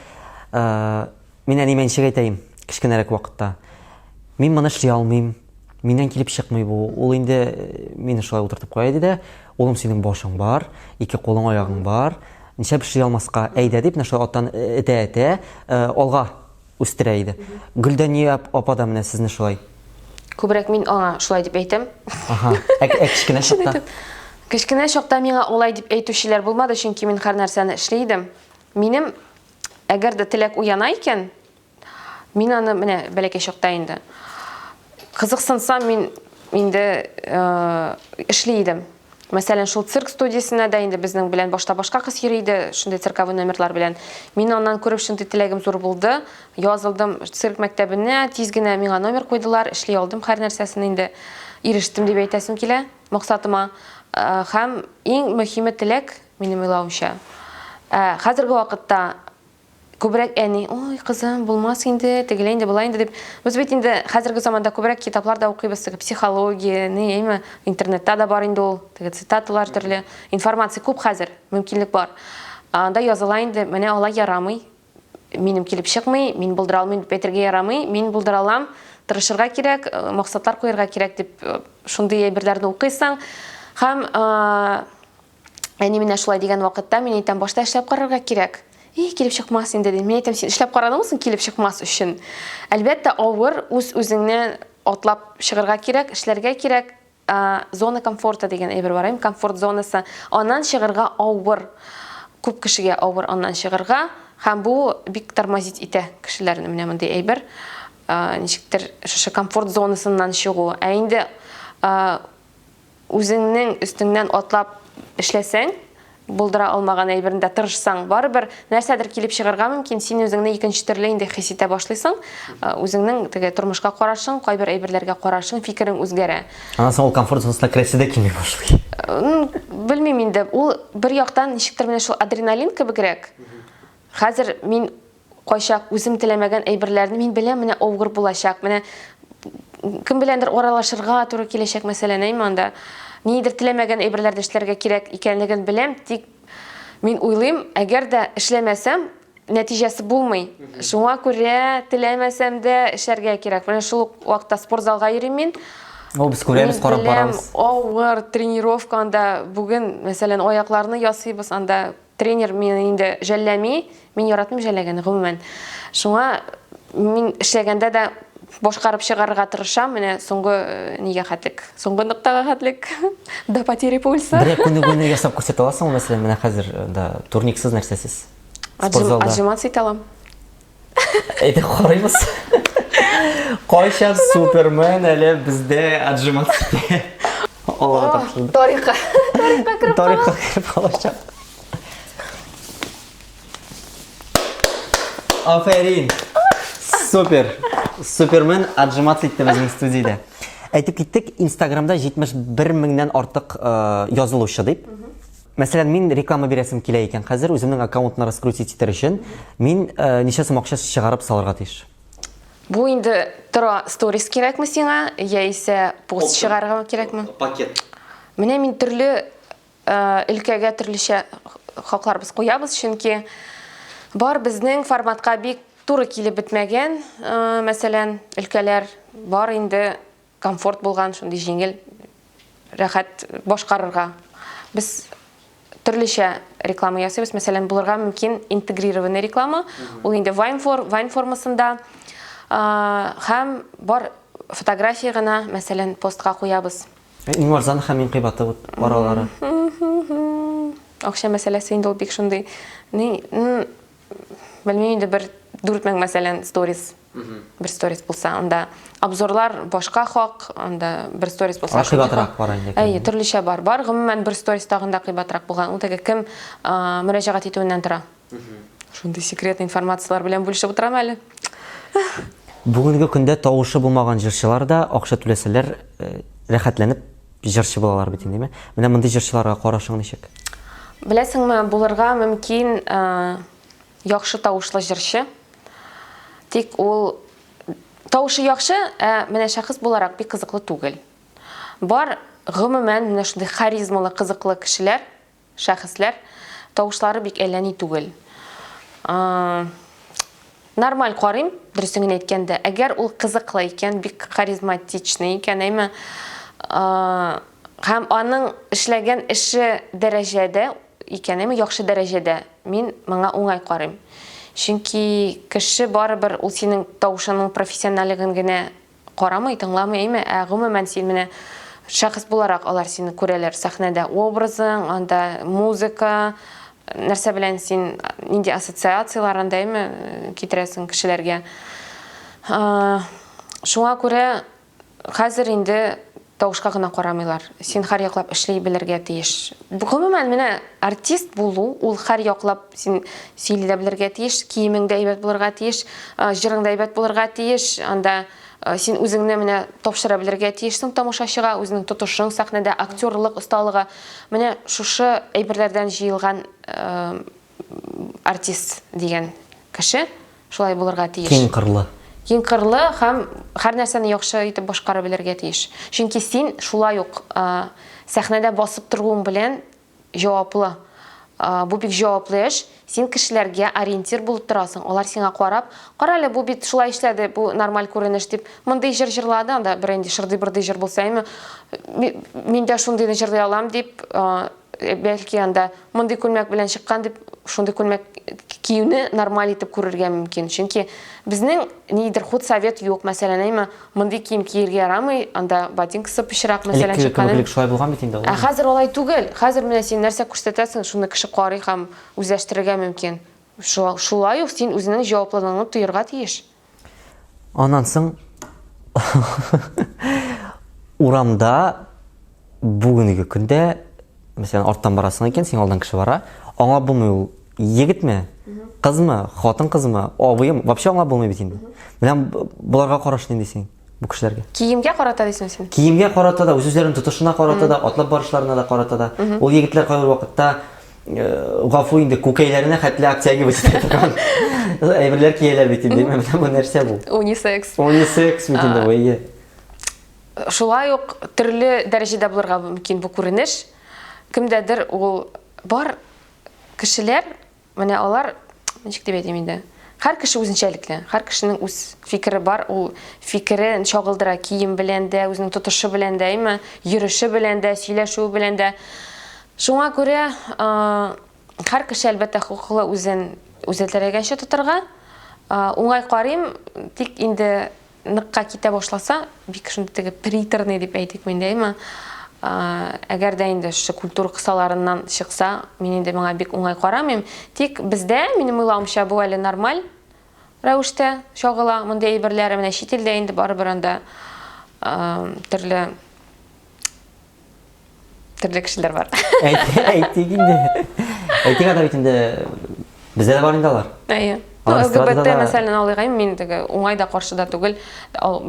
э, мин әниемә ничек әйтәем, кечкенәрәк вакытта. Мин моны эшли алмыйм, миннән килеп чыкмый бу. Ул инде мине шулай утыртып куя иде дә, улым синең башың бар, ике кулың аягың бар, Нишләп эшли алмаска, әйдә дип, менә шулай аттан этә-этә алга үстерә иде. Гөлдәния апа да менә сезне шулай. Күбрәк мин аңа шулай дип әйтәм. Ага. Ә, ә кечкенә чакта? Кечкенә чакта миңа алай дип әйтүчеләр булмады, чөнки мин һәр нәрсәне эшли идем. Минем әгәр дә теләк уяна икән, Мин аны менә бәләкәй чакта инде. Кызыксынсам, мин инде э, эшли идем. Мәсәлән, шул цирк студиясенә дә инде безнең белән башта башка кыз йөри иде, шундый цирковой номерлар белән. Мин аннан күреп шундый теләгем зур булды. Язылдым цирк мәктәбенә, тиз генә миңа номер куйдылар, эшли алдым һәр нәрсәсен инде. Ирештем дип әйтәсем килә максатыма. Э, һәм иң мөһиме теләк, минем уйлавымча. Ә хәзерге вакытта Күбрәк әни, ой, кызым, булмас инде, тегеләй инде, болай инде дип. Без бит инде хәзерге заманда күбрәк китаплар да укыйбыз, теге психология, ни, әйме, интернетта да бар инде ул, теге цитаталар төрле. Информация күп хәзер, мөмкинлек бар. Анда языла инде, менә алай ярамый, минем килеп чыкмый, мин булдыра алмыйм дип әйтергә ярамый, мин булдыра алам, тырышырга кирәк, э, максатлар куярга кирәк дип э, шундый әйберләрне укыйсың. Һәм э, Әни менә шулай дигән вакытта мин әйтәм, башта эшләп карарга кирәк. И, килеп чыкмас инде дим. Мин әйтәм, син эшләп карадыңмы соң килеп чыкмас өчен? Әлбәттә, авыр, үз-үзеңне атлап чыгарга кирәк, эшләргә кирәк. Зона комфорта дигән әйбер бар, әйме, комфорт зонасы. Аннан чыгарга авыр. Күп кешегә авыр аннан чыгарга. Һәм бу бик тормозить итә кешеләрне, менә мондый әйбер. Ничектер шушы комфорт зонасыннан чыгу. Ә инде Үзеңнең өстеңнән атлап эшләсәң, булдыра алмаган әйбереңдә тырышсаң, барыбер нәрсәдер килеп чыгарга мөмкин, син үзеңне икенче төрле инде хис итә башлыйсың, үзеңнең теге тормышка карашың, кайбер әйберләргә карашың, фикерең үзгәрә. Аннан соң ул комфорт зонасына керәсе дә килми башлый. Белмим инде, ул бер яктан ничектер менә шул адреналин кебегрәк. Хәзер мин Кайчак үзем теләмәгән әйберләрне мин беләм, менә авыр булачак, менә кем беләндер аралашырга туры киләчәк, мәсәлән, әйме анда. Ниндидер теләмәгән әйберләрне эшләргә кирәк икәнлеген беләм, тик мин уйлыйм, әгәр дә эшләмәсәм, нәтиҗәсе булмый. Шуңа күрә теләмәсәм дә эшләргә кирәк. Менә шул ук вакытта спортзалга йөрим мин. О, без күрәбез, карап барабыз. Авыр тренировка анда бүген, мәсәлән, аякларны ясыйбыз анда. Тренер мине инде жәлләми, мин яратмыйм жәлләгәнне, гомумән. Шуңа мин эшләгәндә дә башкарып чыгарырга тырышам, менә соңгы э, нигә хәтлек, соңгы ноктага хәтлек, до потери пульса. Берәр күнегүне ясап күрсәтә аласыңмы, мәсәлән, менә хәзер э, да турниксыз нәрсәсез? Спортзалда. Отжиматься итә алам. Әйдә карыйбыз. Кайчан Супермен әле бездә отжиматься итә? Аллага тапшырды. Тарихка. Тарихка кереп Тарихка кереп калачак. Афәрин! Супер! Супермен отжиматься итте безнең студиядә. Әйтеп киттек, Инстаграмда 71 меңнән артык э, язылучы дип. Мәсәлән, мин реклама бирәсем килә икән хәзер, үземнең аккаунтны раскрутить итәр өчен, мин э, ничә сум акча чыгарып салырга тиеш? Бу инде тора сторис кирәкме сиңа, яисә пост чыгарырга кирәкме? Пакет. Менә мин төрле э, өлкәгә төрлечә хакларыбыз куябыз, чөнки бар безнең форматка бик туры килеп бетмәгән, э, мәсәлән, өлкәләр бар инде комфорт булган, шундый җиңел, рәхәт башкарырга. Без төрлечә реклама ясыйбыз. Мәсәлән, булырга мөмкин интегрированный реклама. Ул инде вайн, фор, вайн формасында. Һәм бар фотография гына, мәсәлән, постка куябыз. Иң арзаны һәм иң кыйбаты вот аралары. Акча мәсьәләсе инде ул бик шундый. Ни, белмим инде бер 4000 мәсәлән, сторис. Бер сторис булса, анда обзорлар башка хак, анда бер сторис булса. Кыйбатрак бар инде. Әйе, төрлечә бар. Бар, гомумән бер сторис тагын да кыйбатрак булган. Ул теге кем мөрәҗәгать итүеннән тора. Шундый секретный информацияләр белән бүлешеп утырам әле. Бүгенге көндә тавышы булмаган җырчылар да акча түләсәләр, э, рәхәтләнеп җырчы булалар бит инде, Менә мондый җырчыларга карашың ничек? Беләсеңме, булырга мөмкин э, яхшы тавышлы җырчы. Тик ул тавышы яхшы, ә менә шәхес буларак бик кызыклы түгел. Бар гомумән менә шундый харизмалы, кызыклы кешеләр, шәхесләр, тавышлары бик әллә ни түгел. Нормаль карыйм, дөресен генә әйткәндә. Әгәр ул кызыклы икән, бик харизматичный икән, әйме, һәм аның эшләгән эше дәрәҗәдә икән, әйме, яхшы дәрәҗәдә, мин моңа уңай карыйм. Чөнки кеше барыбер ул синең тавышының профессиональлеген генә карамый, тыңламый, әйме, ә гомумән син менә шәхес буларак алар сине күрәләр сәхнәдә. Образың, анда музыка, нәрсә белән син, нинди ассоциацияләр анда, әйме, китерәсең кешеләргә. Шуңа күрә Хәзер инде тавышка гына карамыйлар. Син һәр яклап эшли белергә тиеш. Гомумән, менә артист булу, ул һәр яклап син сөйли дә белергә тиеш, киемең дә әйбәт булырга тиеш, җырың да әйбәт булырга тиеш, анда син үзеңне менә тапшыра белергә тиешсең тамашачыга, үзеңнең тотышың сәхнәдә, актерлык осталыгы. Менә шушы әйберләрдән җыелган артист дигән кеше шулай булырга тиеш. Киң кырлы. Киң кырлы һәм һәр нәрсәне яхшы итеп башкара белергә тиеш. Чөнки син шулай ук сәхнәдә басып торуың белән җаваплы. Бу бик җаваплы эш. Син кешеләргә ориентир булып торасың. Алар сиңа карап, кара әле, бу бит шулай эшләде, бу нормаль күренеш дип, мондый җыр җырлады, анда бернинди шырдый-бырдый җыр булса, әйме, мин дә шундыйны җырлый алам дип, Бәлки анда мондый күлмәк белән чыккан дип, шундый күлмәк киюне нормаль итеп күрергә мөмкин. Чөнки безнең ниндидер худсовет юк, мәсәлән, әйме, мондый кием киергә ярамый, анда ботинкасы пычрак, мәсәлән, Элеккеге кебек элек шулай булган бит инде ул. Ә хәзер алай түгел. Хәзер менә син нәрсә күрсәтәсең, шуны кеше карый һәм үзләштерергә мөмкин. Шулай ук син үзеңнең җаваплылыгыңны тоерга тиеш. Аннан соң урамда бүгенге көндә, мәсәлән, арттан барасың икән, син алдан кеше бара, аңлап булмый ул егетме, кызмы, хатын-кызмы, абыем, вообще аңлап булмый бит инде. Менә боларга караш нинди синең, бу кешеләргә? Киемгә карата дисең син? Киемгә карата да, үз-үзләрен тотышына карата да, атлап барышларына да карата да. Ул егетләр кайбер вакытта гафу инде, күкәйләренә хәтле обтягивать итә торган әйберләр кияләр бит инде. Менә бу нәрсә бу? Унисекс. Унисекс бит инде бу, әйе. Шулай ук төрле дәрәҗәдә булырга мөмкин бу күренеш. Кемдәдер ул бар кешеләр, менә алар, ничек дип әйтим инде, һәр кеше үзенчәлекле, һәр кешенең үз фикере бар, ул фикерен чагылдыра кием белән дә, үзенең тотышы белән дә, әйме, йөреше белән дә, сөйләшүе белән дә. Шуңа күрә һәр кеше, әлбәттә, хокуклы үзен үзе теләгәнчә тотарга. Уңай карыйм, тик инде ныкка китә башласа, бик шундый теге приторный дип әйтик инде, әйме? Әгәр дә инде шушы культура кысаларыннан чыкса, мин инде моңа бик уңай карамыйм. Тик бездә, минем уйлавымча, бу әле нормаль. рәвештә чагыла мондый әйберләр. Менә чит илдә инде барыбер анда төрле төрле кешеләр бар. Әйтик инде. Әйтик анда бит инде бездә дә бар инде алар. Әйе. Ну, ЛГБТ мәсәлән алыйк, мин теге уңай да каршы да түгел.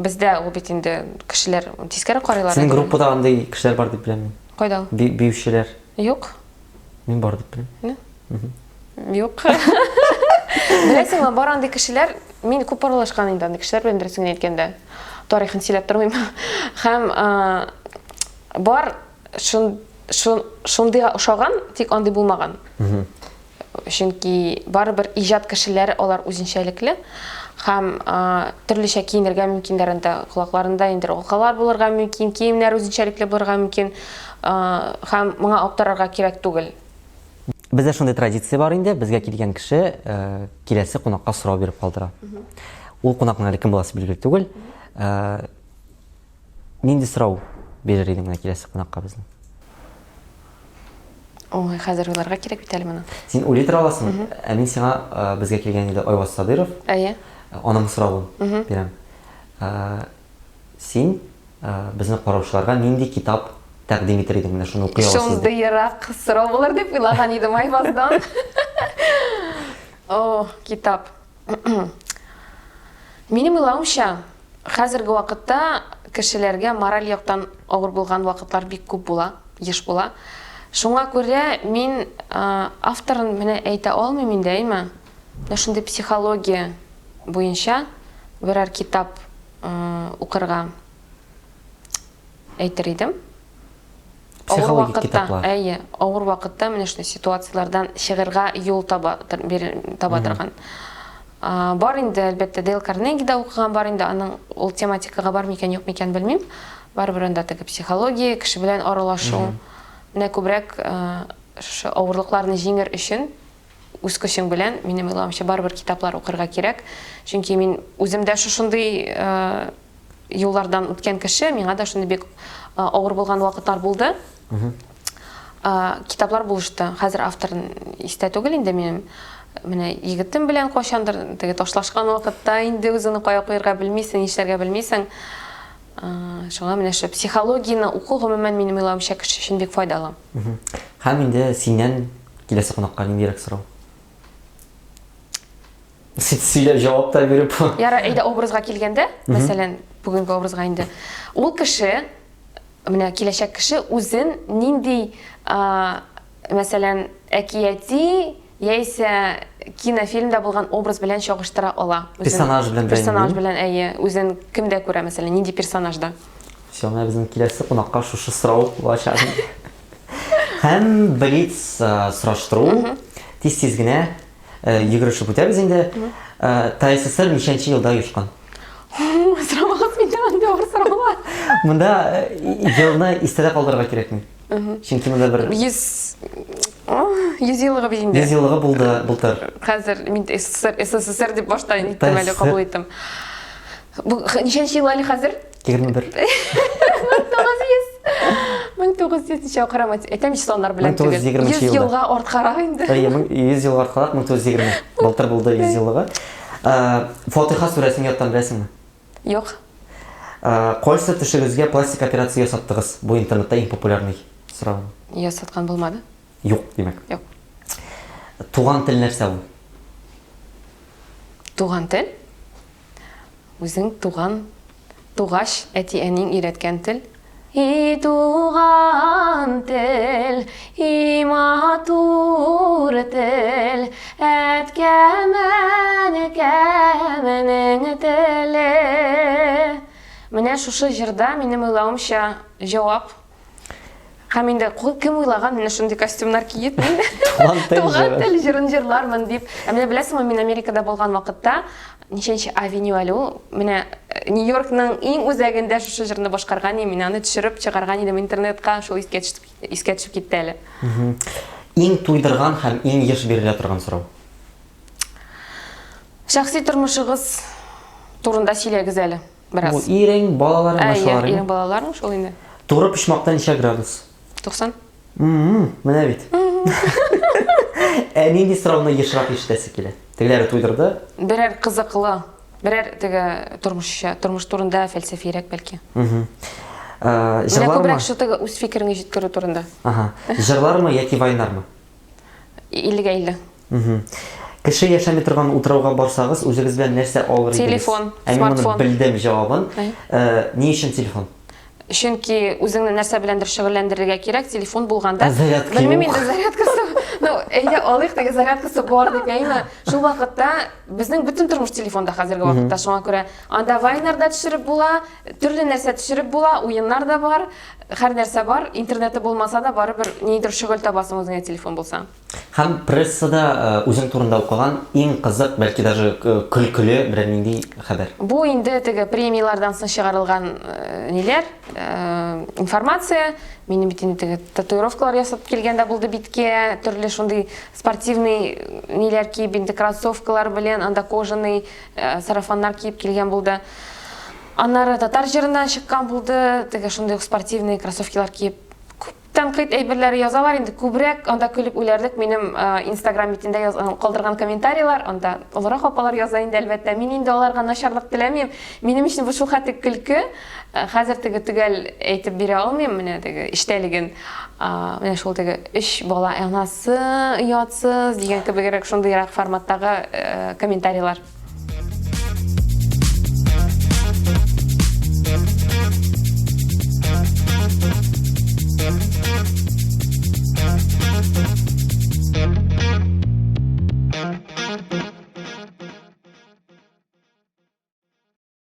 Бездә ул бит инде кешеләр тискәре карыйлар. Синең группада андый кешеләр бар дип беләм мин. Кайда ул? Биючеләр. Юк. Мин бар дип беләм. Юк. Беләсеңме, бар андый кешеләр, мин күп аралашкан инде андый кешеләр белән, дөресен генә әйткәндә. Тарихын сөйләп тормыйм. Һәм бар шун, шун, шундыйга ошаган, тик андый булмаган. Чөнки барыбер иҗат кешеләре алар үзенчәлекле һәм төрлечә киенергә мөмкиннәр анда, колакларында инде алкалар булырга мөмкин, киемнәр үзенчәлекле булырга мөмкин һәм моңа аптырарга кирәк түгел. Бездә шундый традиция бар инде, безгә килгән кеше киләсе кунакка сорау биреп калдыра. Ул кунакның әле кем буласы билгеле түгел. Нинди сорау бирер идең менә киләсе кунакка безнең? Ой, хәзер уйларга кирәк бит әле моны. Син уйлый тора аласың. Ә мин сиңа безгә килгән иде Айваз Садыров. Әйе. Аның соравын бирәм. Син безне караучыларга нинди китап тәкъдим итер идең? Менә шуны укый аласыз дип. Шундыйрак сорау булыр дип уйлаган идем Айваздан. О, китап. Минем уйлавымча, хәзерге вакытта кешеләргә мораль яктан авыр булган вакытлар бик күп була, еш була. Шуңа күрә мин авторын менә әйтә алмыйм инде, әйме? Менә шундый психология буенча берәр китап укырга әйтер идем. Психологик китаплар. Әйе, авыр вакытта менә шундый ситуацияләрдән чыгырга юл таба, таба торган. Бар инде, әлбәттә, Дейл Карнеги да укыган бар инде, аның ул тематикага бар микән, юк микән белмим. Барыбер анда теге психология, кеше белән аралашу. Менә күбрәк шушы авырлыкларны җиңер өчен үз көчең белән, минем уйлавымча, барыбер китаплар укырга кирәк. Чөнки мин үзем дә шушындый юллардан үткән кеше, миңа да шундый бик авыр булган вакытлар булды. Китаплар булышты. Хәзер автор истә түгел инде минем. Менә егетем белән кайчандыр теге ташлашкан вакытта инде үзеңне кая куярга белмисең, нишләргә белмисең. Шуңа менә шул психологияне уку гомумән минем уйлавымча кеше өчен бик файдалы. Һәм инде синнән киләсе кунакка ниндирәк сорау? Сөйләп җавап та биреп. Ярар, әйдә образга килгәндә, мәсәлән, бүгенге образга инде. Ул кеше, менә киләчәк кеше үзен нинди, мәсәлән, әкияти яисә кинофильмда булган образ белән чагыштыра ала. Персонаж белән. Персонаж белән, әйе. Үзен кемдә күрә, мәсәлән, нинди персонажда? Все, менә безнең киләсе кунакка шушы сорау булачак. Һәм блиц сораштыру. Тиз-тиз генә Йөгерешеп үтәбез инде. ТССР ничәнче елда оешкан? Сорамагыз миннән андый авыр сораулар. Монда елны истә дә калдырырга кирәкми. Чөнки монда бер 100 100 еллыгы бит инде. 100 еллыгы булды былтыр. Хәзер мин СССР, СССР дип башта ниттем әле кабул иттем. Бу ничәнче ел әле хәзер? 21. 1900. 1900 ничә карама, әйтәм саннар белән түгел. 100 елга арткарак инде. Әйе, 100 елга арткарак 1920. Былтыр булды 100 еллыгы. Фатиха сүрәсен яттан беләсеңме? Юк. Кайсы төшегезгә пластик операция ясаттыгыз? Бу интернетта иң популярный сорау. Ясаткан булмады. Юк, димәк. Юк. Туган тел нәрсә ул? Туган тел? Үзең туган, тугач, әти-әниң өйрәткән тел. И туган тел, и матур тел, әткәм, әнкәмнең теле. Менә шушы җырда, минем уйлавымча, җавап. Һәм инде кем уйлаган, менә шундый костюмнар киеп, мин Туган тел җырын җырлармын дип. Ә менә беләсеңме, мин Америкада булган вакытта, ничәнче авеню әле ул, менә э, Нью-Йоркның иң үзәгендә шушы җырны башкарган идем, мин аны төшереп чыгарган идем интернетка, шул искә төшеп, искә төшеп китте әле. Иң туйдырган һәм иң еш бирелә торган сорау. Шәхси тормышыгыз турында сөйләгез әле. Бераз. Бу ирең, балаларың, Әйе, шулар ирең, балаларың шул инде. Туры почмакта ничә градус? 90. Менә бит. Ә нинди сорауны ешрак ишетәсе килә? Тегеләре туйдырды. Берәр кызыклы, берәр теге тормышча, тормыш турында фәлсәфирәк бәлки. Менә Җырлармы? Күбрәк шул теге үз фикереңне җиткерү турында. Ага. Җырлармы яки вайнармы? Иллегә илле. Кеше яшәми торган утрауга барсагыз, үзегез белән нәрсә алыр идегез? Телефон, Ә мин моны белдем җавабын. Ни өчен телефон? Чөнки үзеңне нәрсә беләндер шөгыльләндерергә кирәк, телефон булганда. Ә зарядка Белмим инде зарядкасы. Ну, әйдә алыйк теге зарядкасы бар дип, әйме? Шул вакытта безнең бөтен тормыш телефонда хәзерге вакытта, шуңа күрә анда вайнар да төшереп була, төрле нәрсә төшереп була, уеннар да бар, һәр нәрсә бар, интернеты булмаса да барыбер нидер шөгыль табасың үзеңә телефон булса. Һәм прессада үзең турында укыган иң кызык, бәлки даже көлкеле берәр нинди хәбәр? Бу инде теге премияләрдән соң чыгарылган ниләр, информация. Минем бит инде теге татуировкалар ясап килгән дә булды биткә, төрле шундый спортивный ниләр киеп, инде кроссовкалар белән, анда кожаный сарафаннар киеп килгән булды. Аннары татар җырыннан чыккан булды, теге шундый ук спортивный кроссовкилар киеп. Күп тәнкыйть әйберләре язалар инде, күбрәк анда көлеп үләрлек минем Инстаграм битендә язган, калдырган комментарийлар, анда олырак апалар яза инде, әлбәттә. Мин инде аларга начарлык теләмим. Минем өчен бу шулхәтле көлке. Хәзер теге төгәл әйтеп бирә алмыйм, менә теге эчтәлеген. Менә шул теге өч бала анасы оятсыз дигән кебегрәк шундыйрак форматтагы комментарийлар.